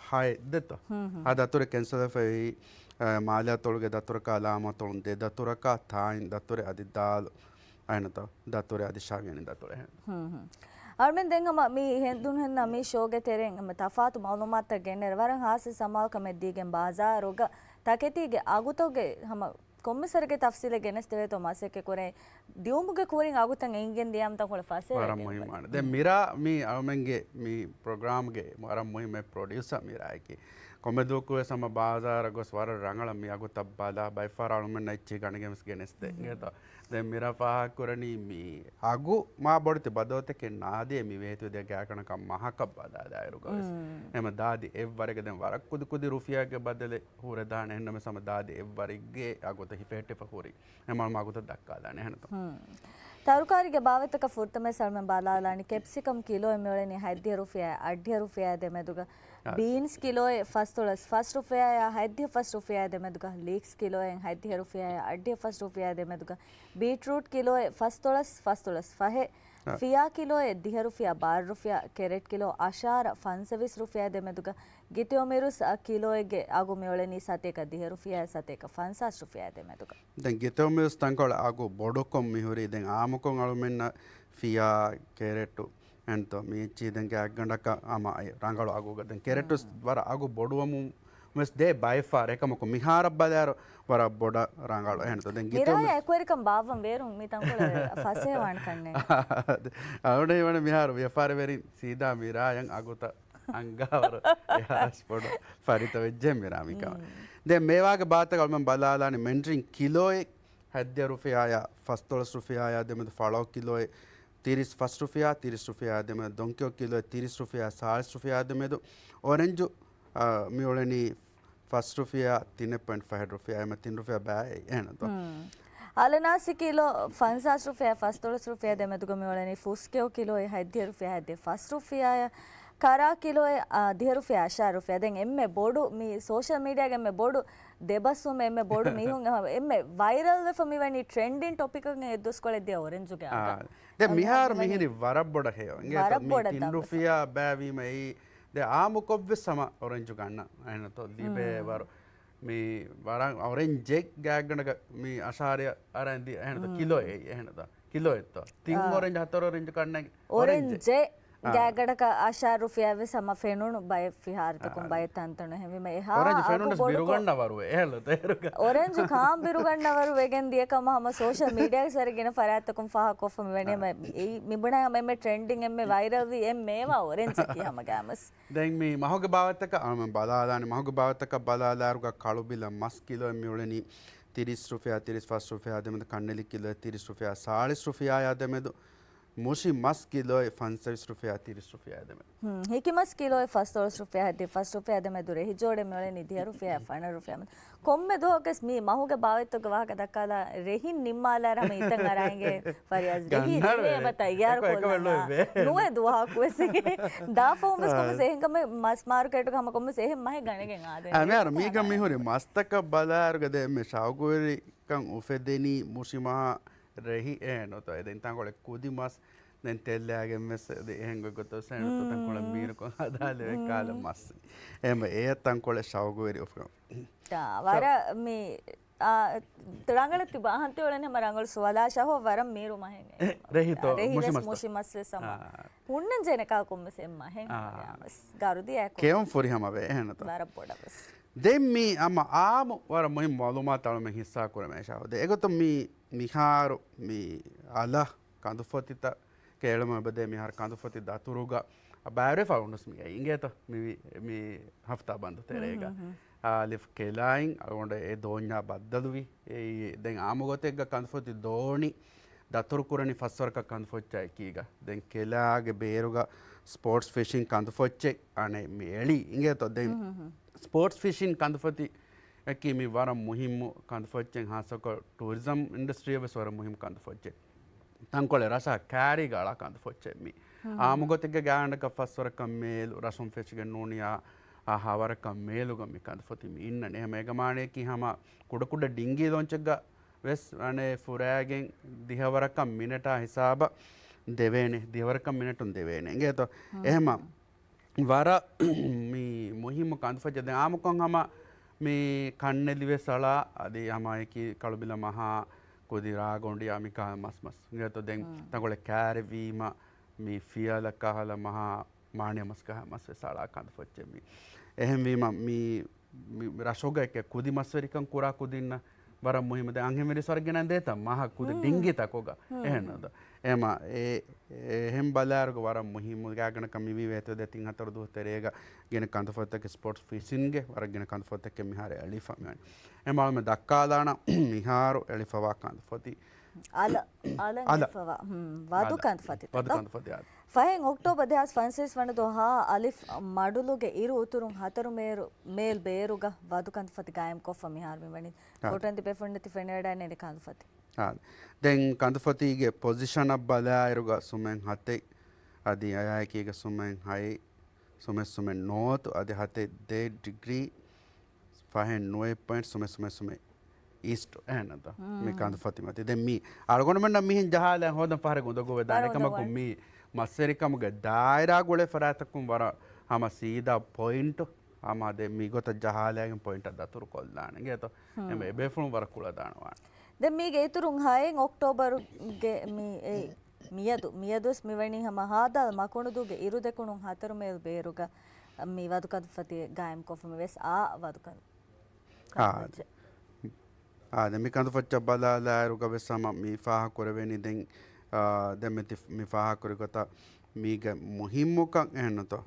ހައެއް ދެތޯ. ހާ ދަތުރެއް ކެންސަލްވެފަ އެއީ، އަ، މާލެއާ ތޮޅުގެ ދަތުރަކާ ލާމާ ތޮޅުން ދެ ދަތުރަކާ ތާއިން ދަތުރެއް އަދި ދާލު އެހެންތޯ، ދަތުރެއް އަދި ޝަވިޔަނި ދަތުރެއް އެހެން. އަޅުމެން ދެން ހަމަ މި ހެނދުނު ހެންނަ މި ޝޯގެ ތެރެއިން ހަމަ ތަފާތު މައުލޫމާތަށް ގެންނެރ ވަރަށް ހާސް ސަމާލުކަމެއް ދީގެން ބާޒާރުގަ ތަކެތީގެ އަގުތަކުގެ ހަމަ ކޮންމެސް ވަރެއްގެ ތަފްސީލެއް ގެނެސްދެވޭތޯ މަސައްކަތް ކުރޭ. ދިއުމުގެ ކުރިން އަގުތައް އެނގިގެން ދިޔައިމަ ތަންކޮޅެއް ފަސޭހަ ވަރަށް ވެގެން މުހިއްމާނެ. ދެން މިރާ މި އަޅުމެންގެ މި ޕްރޮގްރާމްގެ ވަރަށް މުހިއްމު ޕްރޮޑިއުސަރ މިރާއެކީ. ކޮންމެ ދުވަހަކުވެސް ހަމަ ބާޒާރަށް ގޮސް ވަރަށް ރަނގަޅަށް މި އަގުތައް ބަލާ ބައެއްފަހަރަށް އަޅުމެންނަށް އެއްޗެހި ގަނެގެން ވެސް ގެނެސްދޭ. އިނގޭތޯ؟ ދެން މިރާ ފާހަގަކުރަނީ މި އަގު މާ ބޮޑެތި ބަދަލުތަކެއް ނާދޭ މި ވޭތުވެދިޔަ ގާތްގަނޑަކަށް މަހަކަށް ބަލާލާއިރުގަވެސް. ހަމަ ދާދި އެއްވަރެއްގަ ދެން ވަރަށް ކުދި ކުދި ރުފިޔާގެ ބަދަލެއް ހުރެދާނެ އެހެންނަމަވެސް ހަމަ ދާދި އެއްވަރެއްގެ އަގުތައް ހިފެހެއްޓިފަ ހުރި. އެމަ އަޅުމެން އަގުތައް ދައްކާލާނެ އެހެންތޯ. ތަރުކާރީގެ ބާވަތްތަކަށް ފުރަތަމަ ސަލްމަން ބަލާލާނީ ކެޕްސިކަމް ކިލޯއެއް މިއުޅެނީ ހަތްދިހަ ރުފިޔާ، އަށްޑިހަ ރުފިޔާ ދެމެދުގަ. ބީންސް ކިލޯއެއް ފަސްދޮޅަސް ފަސް ރުފިޔާއާ ހަތްދިހަ ފަސް ރުފިޔާ ދެމެދުގަ. ލީކްސް ކިލޯއެއް ހަތްދިހަ ރުފިޔާއާ އަށްޑިހަ ފަސް ރުފިޔާ ދެމެދުގަ. ބީޓްރޫޓް ކިލޯއެއް ފަސްދޮޅަސް ފަސްދޮޅަސް ފަހެއް. ފިޔާ ކިލޯއެއް ދިހަ ރުފިޔާ ބާރަ ރުފިޔާ. ކެރެޓް ކިލޯ އަށާރަ ފަންސަވީސް ރުފިޔާ ދެމެދުގަ. ގިތިއޮމިރުސް އަށް ކިލޯއެއްގެ އަގު މިއުޅެނީ ސަތޭކަ ދިހަ ރުފިޔާ ސަތޭކަ ފަންސާސް ރުފިޔާ ދެމެދުގަ. ދެން ގިތިއޮމިރުސް ތަންކޮޅެއް އަގު ބޮޑުކޮށް މިހުރީ. ދެން އާއްމުކޮށް އަޅުމެންނަށް ފިޔާ ކެރެޓު އެންތޯ މި އެއްޗިހި ދެން ގާތްގަނޑަކަށް އަމާ އެ ރަނގަޅު އަގުގަ. ދެން ކެރެޓުސް ވަރަށް އަގު ބޮޑުވަމުން ވެސް ދޭ ބައެއްފަހަރު. އެކަމަކު މިހާރަށް ބަލާއިރު ވަރަށް ބޮޑަށް ރަނގަޅު އެހެންތޯ. ދެން މިރާޔަށް ގިތިއޮމިރުސް އެކުވެރިކަން ބާއްވަން ވޭރުން މި ތަންކޮޅެއް ފަސޭހަވާން ކަންނޭނގެ. އަޅުގަނޑަށް ހީވަނީ މިހާރު ވިޔަފާރިވެރިން ސީދާ މިރާޔަށް އަގުތައް އަންގާވަރު އެހާސް ބޮޑު ފަރިތަ ވެއްޖެ މިރާ މިކަމަށް. ދެން މޭވާގެ ބާވަތްތަކަށް އަޅުމެން ބަލާލާނީ މެންޑަރިން ކިލޯއެއް ހަތްދިހަ ރުފިޔާއާ ފަސްދޮޅަސް ރުފިޔާއާ ދެމެދު. ފަޅައު ކިލޯއެއް ތިރީސް ފަސް ރުފިޔާ ތިރީސް ރުފިޔާއާ ދެމެދު. ދޮންކިޔޯ ކިލޯއެއް ތިރީސް ރުފިޔާ ސާޅީސް ރުފިޔާ ދެމެދު. އޮރެންޖު އާ، މިއުޅެނީ ފަސް ރުފިޔާ ތިނެއް ޕޮއިންޓް ފަހެއް ރުފިޔާ އެމަ ތިން ރުފިޔާ ބައި އެހެންތޯ. އަނަނާސި ކިލޯ ފަންސާސް ރުފިޔާ ފަސްދޮޅަސް ރުފިޔާ ދެމެދުގަ މިއުޅެނީ. ފުސްކެޔޮ ކިލޯއެއް ހަތްދިހަ ރުފިޔާ ހަތްދިހަ ފަސް ރުފިޔާއަށް. ކަރާ ކިލޯއެއް، އާ، ދިހަ ރުފިޔާ އަށާރަ ރުފިޔާ. ދެން އެންމެ ބޮޑު މި ސޯޝަލް މީޑިއާގެ އެންމެ ބޮޑު ދެބަސްވުމެއް އެންމެ ބޮޑު މީހުން އެ-، އެންމެ ވައިރަލް ވެފަ މިވަނީ ޓްރެންޑިން ޓޮޕިކް އެއް ދުވަސްކޮޅެއް ދިޔަ އޮރެންޖުގެ އަގަށް. ދެން މިހާރު މިހިރީ ވަރަށް ބޮޑަށް ހެޔޮ. އިނގޭތޯ ވަރަށް މި ބޮޑަށް ތިން ދަންވެފަ. ރުފިޔާ ބައިވީމަ އެއީ ދެ އާއްމުކޮށްވެސް ހަމަ އޮރެންޖު ގަންނަ އެހެންތޯ ލިބޭ ވަރު. މި ވަރަށް އޮރެންޖެއް ގާތްގަނޑަކަށް މި އަށާރަ އަރަން ދި އެހެންތޯ ކިލޯ އެއް އެހެންތޯ ކިލޯ އެއްތޯ ތިން އޮރެންޖް ހަތަރު އޮރެންޖް ކަންނެ އޮރެންޖެއް. ގާތްގަނޑަކަށް އަށާރަ ރުފިޔާ ވެސް ހަމަ ފެނުނު ބައެއް ފިހާރަތަކުން، އާ، ބައެއް ތަންތަނުން. އެހެންވީމަ އެހާ އޮރެންޖް އަގު ފެނުނަސް ބޮޑުކޮށް ބިރުގަންނަވަރުވެ އެހެން ތޭރުގަ. އޮރެންޖް ކާން ބިރުގަންނަވަރު ވެގެން ދިޔަ ކަމަށް ހަމަ ސޯޝަލް މީޑިއާގެ ސަރި ގިނަ ފަރާތްތަކުން ފާހަގަކޮށްފަ މިވަނީ. އާ. އެއީ މިބުނާ ހަމަ އެންމެ ޓްރެންޑިން އެންމެ ވައިރަލް ވީ އެންމެ އޮރެންޖަކީ ހަމަ ގާމަސް. ދެން މި މަހުގެ ބާވަތްތަކަށް އަޅުމެން ބަލާލާނެ، މަހުގެ ބާވަތްތަކަށް ބަލާލާއިރުގަ ކަޅުބިލަ މަސް ކިލޯއެއް މިއުޅެނީ ތިރީސް ރުފިޔާ، ތިރީސް ފަސް ރުފިޔާ ދެމެދު، ކަންނެލި ކިލޯއެއް ތިރީސް ރުފިޔާ، ސާޅީސް ރުފިޔާއާ ދެމެދު، މުށި މަސް ކިލޯއެއް ފަންސަވީސް ރުފިޔާ، ތިރީސް ރުފިޔާ ދެމެދު. ހުން، ހިކި މަސް ކިލޯއެއް ފަސްދޮޅަސް ރުފިޔާ ހައްދި، ފަސް ރުފިޔާ ދެމެދު ރެހި ޖޯޑެއް މިއުޅެނީ ދިހަ ރުފިޔާ، ފަނަރަ ރުފިޔާ މެދު. ކޮންމެ ދުވަހަކުވެސް މީ މަހުގެ ބާވަތްތަކުގެ ވާހަކަ ދައްކާލާ ރެހިން ނިންމާލާއިރު ހަމަ އިތަން އަރާ އިނގޭ ފަރިޔާޒް. ރެހި ގަންނަ ޖެހޭ ވެ. އެބަ ތައްޔާރު އެކޮ، އެކޮ ކޮށްލަން ވެ. ނުވެ ދުވަހަކުވެސް. ދާފަހުންވެސް ކޮންމެސް އެހެން ކަމެއް މަސް މާރުކޭޓުގަ ހަމަ ކޮންމެސް އެހެން މަހެއް ގަނެގެން އާދޭ. އެ، މިހާރު މީގަ މިހުރި މަސްތަކަށް ބަލާއިރުގަ ދެން މި ޝައުގުވެރިކަން އުފެދެނީ މުށި މަހާ ރެހި އެހެން ނުތޯ. އެ ދެން ތަންކޮޅެއް ކުދި މަސް ދެން ތެއްލާގެން ވެސް އަދި އެހެން ގޮތްގޮތަށް ވެސް އެހެން ނުތޯ. ތަންކޮޅެއް މީރުކޮށް ހަދާލެވޭ ކާލަ މަސް. އެހެން އެ ތަންކޮޅެއް ޝައުގުވެރި އުފެދުން. ތާ، ވަރަށް މި، އާ، ރަނގަޅަށް ތިބާ އަހަން ތިއުޅެން ހަމަ ރަނގަޅު ސުވާލާ ޝަހޯ ވަރަށް މީރު މަހެއް. އެ، ރެހިތޯ، ރެހި މުށި ވެސް މަސްތޯ؟ މުށި މަސް ވެސް ހަމަ. އާ. ހުންނަން ޖެނެކާ ކޮންމެސް އެއް މަހެއް. އާ. ގަރުދިޔާ ކެއުން ފުރިހަމަ ވޭ އެހެންތޯ. ވަރަށް ބޮޑަށް ވެސް. ދެން މީ ހަމަ އާއްމު ވަރަށް މުހިންމު މައުލޫމާތު އަޅުމެން ހިއްސާ ކުރަމޭ ޝަހޯ. ދެ އެގޮތުން މީ މިހާރު މި އަލަށް ކަނދުފޮތިތައް ކޭޅުމަށް އެބަދޭ މިހާރު ކަނދުފޮތި ދަތުރުގަ ބައިވެރި ފަޅުނުސް މި އިނގޭތޯ މި، މި ހަފްތާ ބަންދު ތެރޭގަ. އަލިފް ކެލާއިން އަޅުގަނޑު އެ ދޯންޏާ ބައްދަލުވި. އެ ދެން އާއްމު ގޮތެއްގަ ކަނދުފޮތި ދޯނި ދަތުރު ކުރަނީ ފަސްވަރަކަށް ކަނދުފޮއްޗާ އެކީގަ. ދެން ކެލާގެ ބޭރުގަ ސްޕޯޓްސް ފިޝިން ކަނދުފޮއްޗެއް އަނެއް މި އެޅީ އިނގޭތޯ. ދެން ސްޕޯޓްސް ފިޝިން ކަނދުފޮތި އަކީ މި ވަރަށް މުހިއްމު ކަނދުފޮއްޗެއް، ހާއްސަކޮށް ޓޫރިޒަމް އިންޑަސްޓްރީއަށް ވެސް ވަރަށް މުހިއްމު ކަނދުފޮއްޗެއް. ތަންކޮޅެއް ރަށާ ކާރީގަ އަޅާ ކަނދުފޮއްޗެއް މި. އާއްމު ގޮތެއްގަ ގާތްގަނޑަކަށް ފަސްވަރަކަށް މޭލު، ރަށުން ފެށިގެން ނޫނިއްޔާ ހަވަރަކަށް މޭލުގަ މި ކަނދުފޮތި މި އިންނަނީ. ހަމަ އެކަމާނެއަކީ ހަމަ ކުޑަކުޑަ ޑިންގީ ލޯންޗެއްގަ ވެސް އަނެއް ފުރާގެން ދިހަވަރަކަށް މިނެޓާ ހިސާބަށް ދެވޭނެ، ދިހަވަރަކަށް މިނެޓުން ދެވޭނެ އިނގޭތޯ. އެހެމަ ވަރަށް މި މުހިއްމު ކަނދުފޮއްޗެއް. ދެން އާއްމުކޮށް ހަމަ މި ކަންނެލި ވެސް އަޅާ، އަދި ހަމައެކީ ކަޅުބިލަ މަހާ، ކުދި ރާގޮނޑިއާ މި ކާ މަސް މަސް އިނގޭތޯ. ދެން ތަންކޮޅެއް ކާރިވީމަ މި ފިޔަލަކަހަލަ މަހާ މާނިޔަ މަސް ކަހަ މަސް ވެސް އަޅާ ކަނދުފޮއްޗެއް މި. އެހެންވީމަ މި، މި ރަށުގަ އެކެ ކުދި މަސްވެރިކަން ކުރާ ކުދިންނަށް ވަރަށް މުހިއްމު. ދެން އަންހެންވެރި ސްވަރުގެ ނަން ދޭތަ މަހަ ކުދި ޑިންގިތަކުގަ. އެހެން ނުދޯ. އެމަ އެ، އެހެން ބަލާއިރުގަ ވަރަށް މުހިއްމު ގާތްގަނޑަކަށް މިވީ ވޭތު ދެ ތިން ހަތަރު ދުވަހު ތެރޭގަ ގިނަ ކަނދުފޮތްތަކެއް ސްޕޯޓްސް ފިޝިންގެ ވަރަށް ގިނަ ކަނދުފޮތްތަކެއް މިހާރު އެޅިފަ މިވަނީ. އެމަ އަޅުމެ ދައްކާލާނަ މިހާރު އެޅިފަވާ ކަނދުފޮތި. އަލަ، އަލަ އަލަ. ހިފަވާ. ހުން، ވަދު އަލަ. ކަނދުފޮތި. ވަދު ކަނދުފޮތި، އާ. ފަހެން އޮކްޓޯބަރ ދެހާސް ފަންސަވީސް ވަނަ ދުވަހާ އަލިފް މަޑުލުގެ އިރު އުތުރުން ހަތަރު މޭލް، މޭލް ބޭރުގަ ވަދު ކަނދުފޮތި ގާއިމް ކޮށްފަ މިހާރު މިވަނީ. އާ. ކޮޓަން ތިބޭފުޅުންނަށް ތި ފެނިވަޑައިން އެން ކަނދުފޮތި. އާ. ދެން ކަނދުފޮތީގެ ޕޮޒިޝަނަށް ބަލާއިރުގަ ސުމެން ހަތެއް، އަދި އަޔާއެކީގަ ސުމެން ހައެއް، ސުމެއް ސުމެއް ނޯތު، އަދި ހަތެއް ދޭއް ޑިގްރީ، ފަހެއް ނުވައެއް ޕޮއިންޓް ސުމެއް ސުމެއް ސުމެއް އީސްޓް އެހެންނަތަ؟ މި ކަނދުފޮތި މަތި. ދެން މީ އަޅުގަނޑުމެންނަށް މިހެން ޖަހާލައި ހޯދަން ފަހަރެއް އުނދަގޫވެދާނެ. އެކަމަކު މީ މަސްވެރިކަމުގެ ދާއިރާ ގުޅޭ ފަރާތަކުން ވަރަށް ހަމަ ސީދާ ޕޮއިންޓު ހަމަ ދެ މިގޮތަށް ޖަހާލައިގެން ޕޮއިންޓަށް ދަތުރު ކޮށްލާނެ. އިނގޭތޯ؟ އެމެ އެބޭފުޅުން ވަރަށް ކުޅަދާނަވާނެ. ދެން މީގެ އިތުރުން ހައެއް އޮކްޓޯބަރުގެ މި އެ މިއަދު، މިއަދުވެސް މިވަނީ ހަމަ ހާދާލް މަކުނުދޫގެ އިރުދެކުނު ހަތަރު މޭލް ބޭރުގަ މި ވަދު ކަނދުފަތި ގާއިމްކޮށްފަ މިވެސް އާ ވަދު ކަނދު. އާ، އާދެ، މި ކަނދުފައްޗަށް ބަލާލާއިރުގަ ވެސް ހަމަ މި ފާހަގަކުރެވެނީ ދެން، އާ، ދެން މި ތި-، މި ފާހަގަކުރި ގޮތަށް މީގެ މުހިއްމުކަން އެހެންނުތޯ؟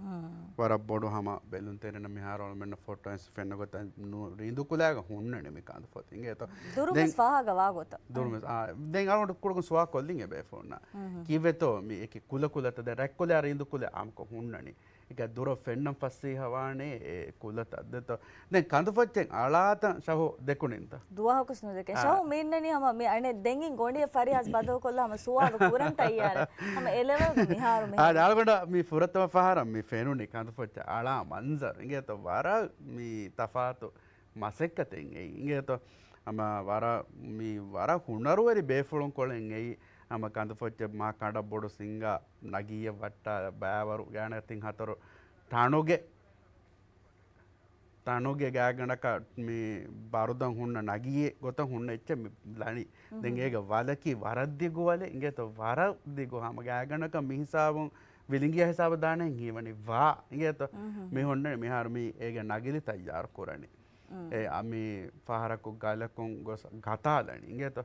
ވަރަށް ބޮޑު ހަމަ ބެލުންތެރިންނަށް މިހާރު އަޅުމެންނަށް ފޮޓޯއިން ފެންނަ ގޮތަށް ރީނދުކުލައިގަ ހުންނަނީ މި ކަނދުފަތި. އިނގޭތޯ؟ ދުރުމެސް ފާހަގަވާ ގޮތަށް. ދުރުމެސް، އާ، ދެން އަޅުގަނޑު ކުޑަކޮށް ސުވާލު ކޮށްލިން އެބޭފުޅުންނަށް. ކީއްވެތޯ މި އެކި ކުލަކުލަތައް ދެ ރަތްކޮލާ ރީނދުކުލެއް އާއްމުކޮށް ހުންނަނީ؟ އެކަ ދުރަށް ފެންނަން ފަސޭހަވާނެ އެ ކުލަތައް ދެތޯ. ދެން ކަނދުފައްޗެއް އަޅާތަން ޝަހު ދެކުނިންތަ؟ ދުވަހަކުސް ނުދެކެ. އާ. ޝަހު މި އިންނަނީ ހަމަ މި އަނެއް ދެން އިން ގޮނޑިއެއް ފަރިހާސް ބަދަލުކޮށްލާ ހަމަ ސުވާލު ކުރަން ތައްޔާރެއް. ހަމަ އެލެވެލްގަ މިހާރު މި. އާ، އަޅުގަނޑަށް މި ފުރަތަމަ ފަހަރަށް މި ފެނުނީ ކަނދުފައްޗަށް އަޅާ މަންޒަރު. އިނގޭތޯ ވަރަށް މި ތަފާތު މަސައްކަތެއް އެއީ. އިނގޭތޯ ހަމަ ވަރަށް މި ވަރަށް ހުނަރުވެރި ބޭފުޅުން ކޮޅެއް އެއީ. ހަމަ ކަނދުފައްޗެއް މާ ކަނޑަށް ބޮޑު ސިންގާ ނަގީއެއް ވައްޓާ ބައިވަރު ގާނަ ތިން ހަތަރު ތަނުގެ، ތަނުގެ ގާގަނޑަކަށް މި ބަރުދަން ހުންނަ ނަގީއެއް ގޮތަށް ހުންނަ އެއްޗެއް މި ލަނީ. ދެން އޭގެ ވަލަކީ ވަރަށް ދިގު ވަލެއް. އިނގޭތޯ ވަރަށް ދިގު ހަމަ ގާގަނޑަކަށް މި ހިސާބުން ވިލިނގިޔާ ހިސާބަށް ދާނެ ހީވަނީ ވާ. އިނގޭތޯ؟ މި ހުންނަނީ މިހާރު މީ އޭގެ ނަގިލި ތައްޔާރު ކުރަނީ. އެ އަ، މި ފަހަރަކު ގަލަކުން ގޮސް ގަތާލަނީ. އިނގޭތޯ؟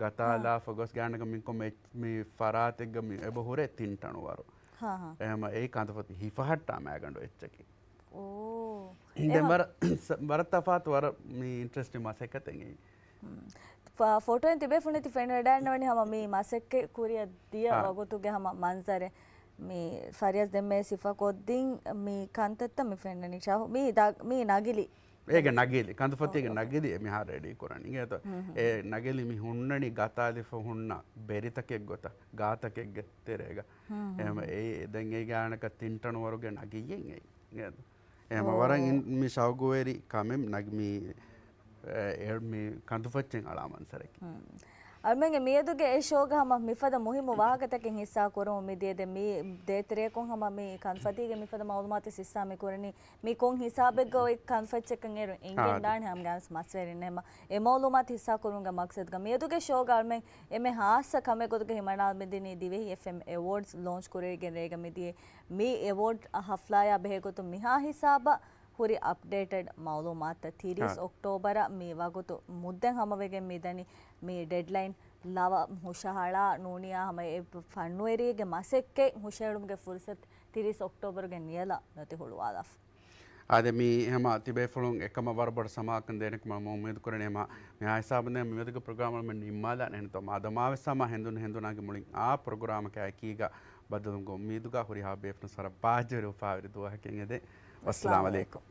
ގަތާލާފަ ގޮސް ގާނަކަ މި ކޮމެ މި ފަރާތެއްގަ މި އެބަ ހުރޭ ތިން ޓަނު ވަރު. ހާ، ހާ. އެހެމަ އެއީ ކަނދުފަތި ހިފަހައްޓާ މައިގަނޑު އެއްޗަކީ. އޯ. ދެން އެހެމަ ވަރަށް، ވަރަށް ތަފާތު ވަރަށް މި އިންޓްރެސްޓިން މަސައްކަތެއް އެއީ. ފ-، ފޮޓޯއިން ތިބޭފުޅުން ތި ފެނިވަޑައިންނަވަނީ ހަމަ މި މަސައްކަތް ކުރިއަށް ދިޔަ އާ. ވަގުތުގެ ހަމަ މަންޒަރެއް. މި ފަރިޔަސް ދެންމެ ސިފަކޮށްދިން މި ކަންތައްތައް މި ފެންނަނީ ޝާހު. މި ދަ-، މި ނަގިލި. އޭގެ ނަގިލި. ކަނދުފަތީގެ ނަގިލި އެ މިހާރު ރެޑީ ކުރަނީ. އިނގޭތޯ؟ އެ ނަގިލި މި ހުންނަނީ ގަތާލިފަ ހުންނަ ބެރިތަކެއް ގޮތަށް، ގާތަކެއްގެ ތެރޭގަ. އެހެމަ އެ ދެން އެ ގާނަކަ ތިން ޓަނު ވަރުގެ ނަގިއްޔެއް އެއީ. އެހެމަ ވަރަށް އިން-، މި ޝައުގުވެރި ކަމެއް ނަގ-، މި، އެ، އެ، މި ކަނދުފައްޗެއް އަޅާ މަންޒަރަކީ. އަޅުމެންގެ މިއަދުގެ އެ ޝޯގަ ހަމަ މިފަދަ މުހިއްމު ވާހަކަތަކެއް ހިއްސާ ކުރަމުން މިދިޔަ. ދެން މި ދޭތެރެއަކުން ހަމަ މި ކަންފަތީގެ މިފަދަ މައުލޫމާތު ހިއްސާ މި ކުރަނީ މި ކޮން ހިސާބެއްގަ އޮތް ކަންފައްޗަކަށް އޭރު އެނގެން ދާނެ ހަމަ ގާންސް މަސްވެރިން. އެހެމަ އެ މައުލޫމާތު ހިއްސާ ކުރުމުގެ މަގްސަދުގަ މިއަދުގެ ޝޯގަ އަޅުމެން އެންމެ ހާއްސަ ކަމެއް ގޮތުގަ ހިމަނާލަމެދިނީ ދިވެހި އެފްއެމް އެވޯޑްސް ލޯންޗް ކުރެވިގެން ރޭގަ މިދިޔަ މި އެވޯޑް ހަފްލާޔާ ބެހޭ ގޮތުން މިހާ ހިސާބަށް ހުރި އަޕްޑޭޓެޑް މައުލޫމާތުތައް ތިރީސް އޮކްޓޯބަރަށް މި ވަގުތު މުއްދަތް ހަމަވެގެން މިދަނީ. މި ޑެޑްލައިން ލަވަ ހުށަހަޅާ ނޫނިޔާ ހަމަ އެ ފަންނުވެރިއެއްގެ މަސައްކަތް ހުށަހެޅުމުގެ ފުރުސަތު ތިރީސް އޮކްޓޯބަރުގެ ނިޔަލަށް ނުތި ހުޅުވާލާފަ. އާދެ، މި ހަމަ ތިބޭފުޅުން އެކަމަށް ވަރަށް ބޮޑަށް ސަމާލުކަން ދޭނެކަމަށް މަ އުއްމީދު ކުރަނީ. ހަމަ މިހާ ހިސާބުން ދެން މިއަދުގެ ޕްރޮގްރާމް އަޅުމެން ނިންމާލާނެ. އެހެންތޯ މާދަމާވެސް ހަމަ ހެނދުނު ހެނދުނާގެ މުޅިން އާ ޕްރޮގްރާމަކާ އެކީގަ ބައްދަލުވުމުގެ އުއްމީދުގަ ހުރިހާ ބޭފުޅުން ވަރަށް ބާއްޖަވެރި އުފާވެރި ދުވަހަކަށް އެދެން. ވައްސަލާމް އަލައިކުމް.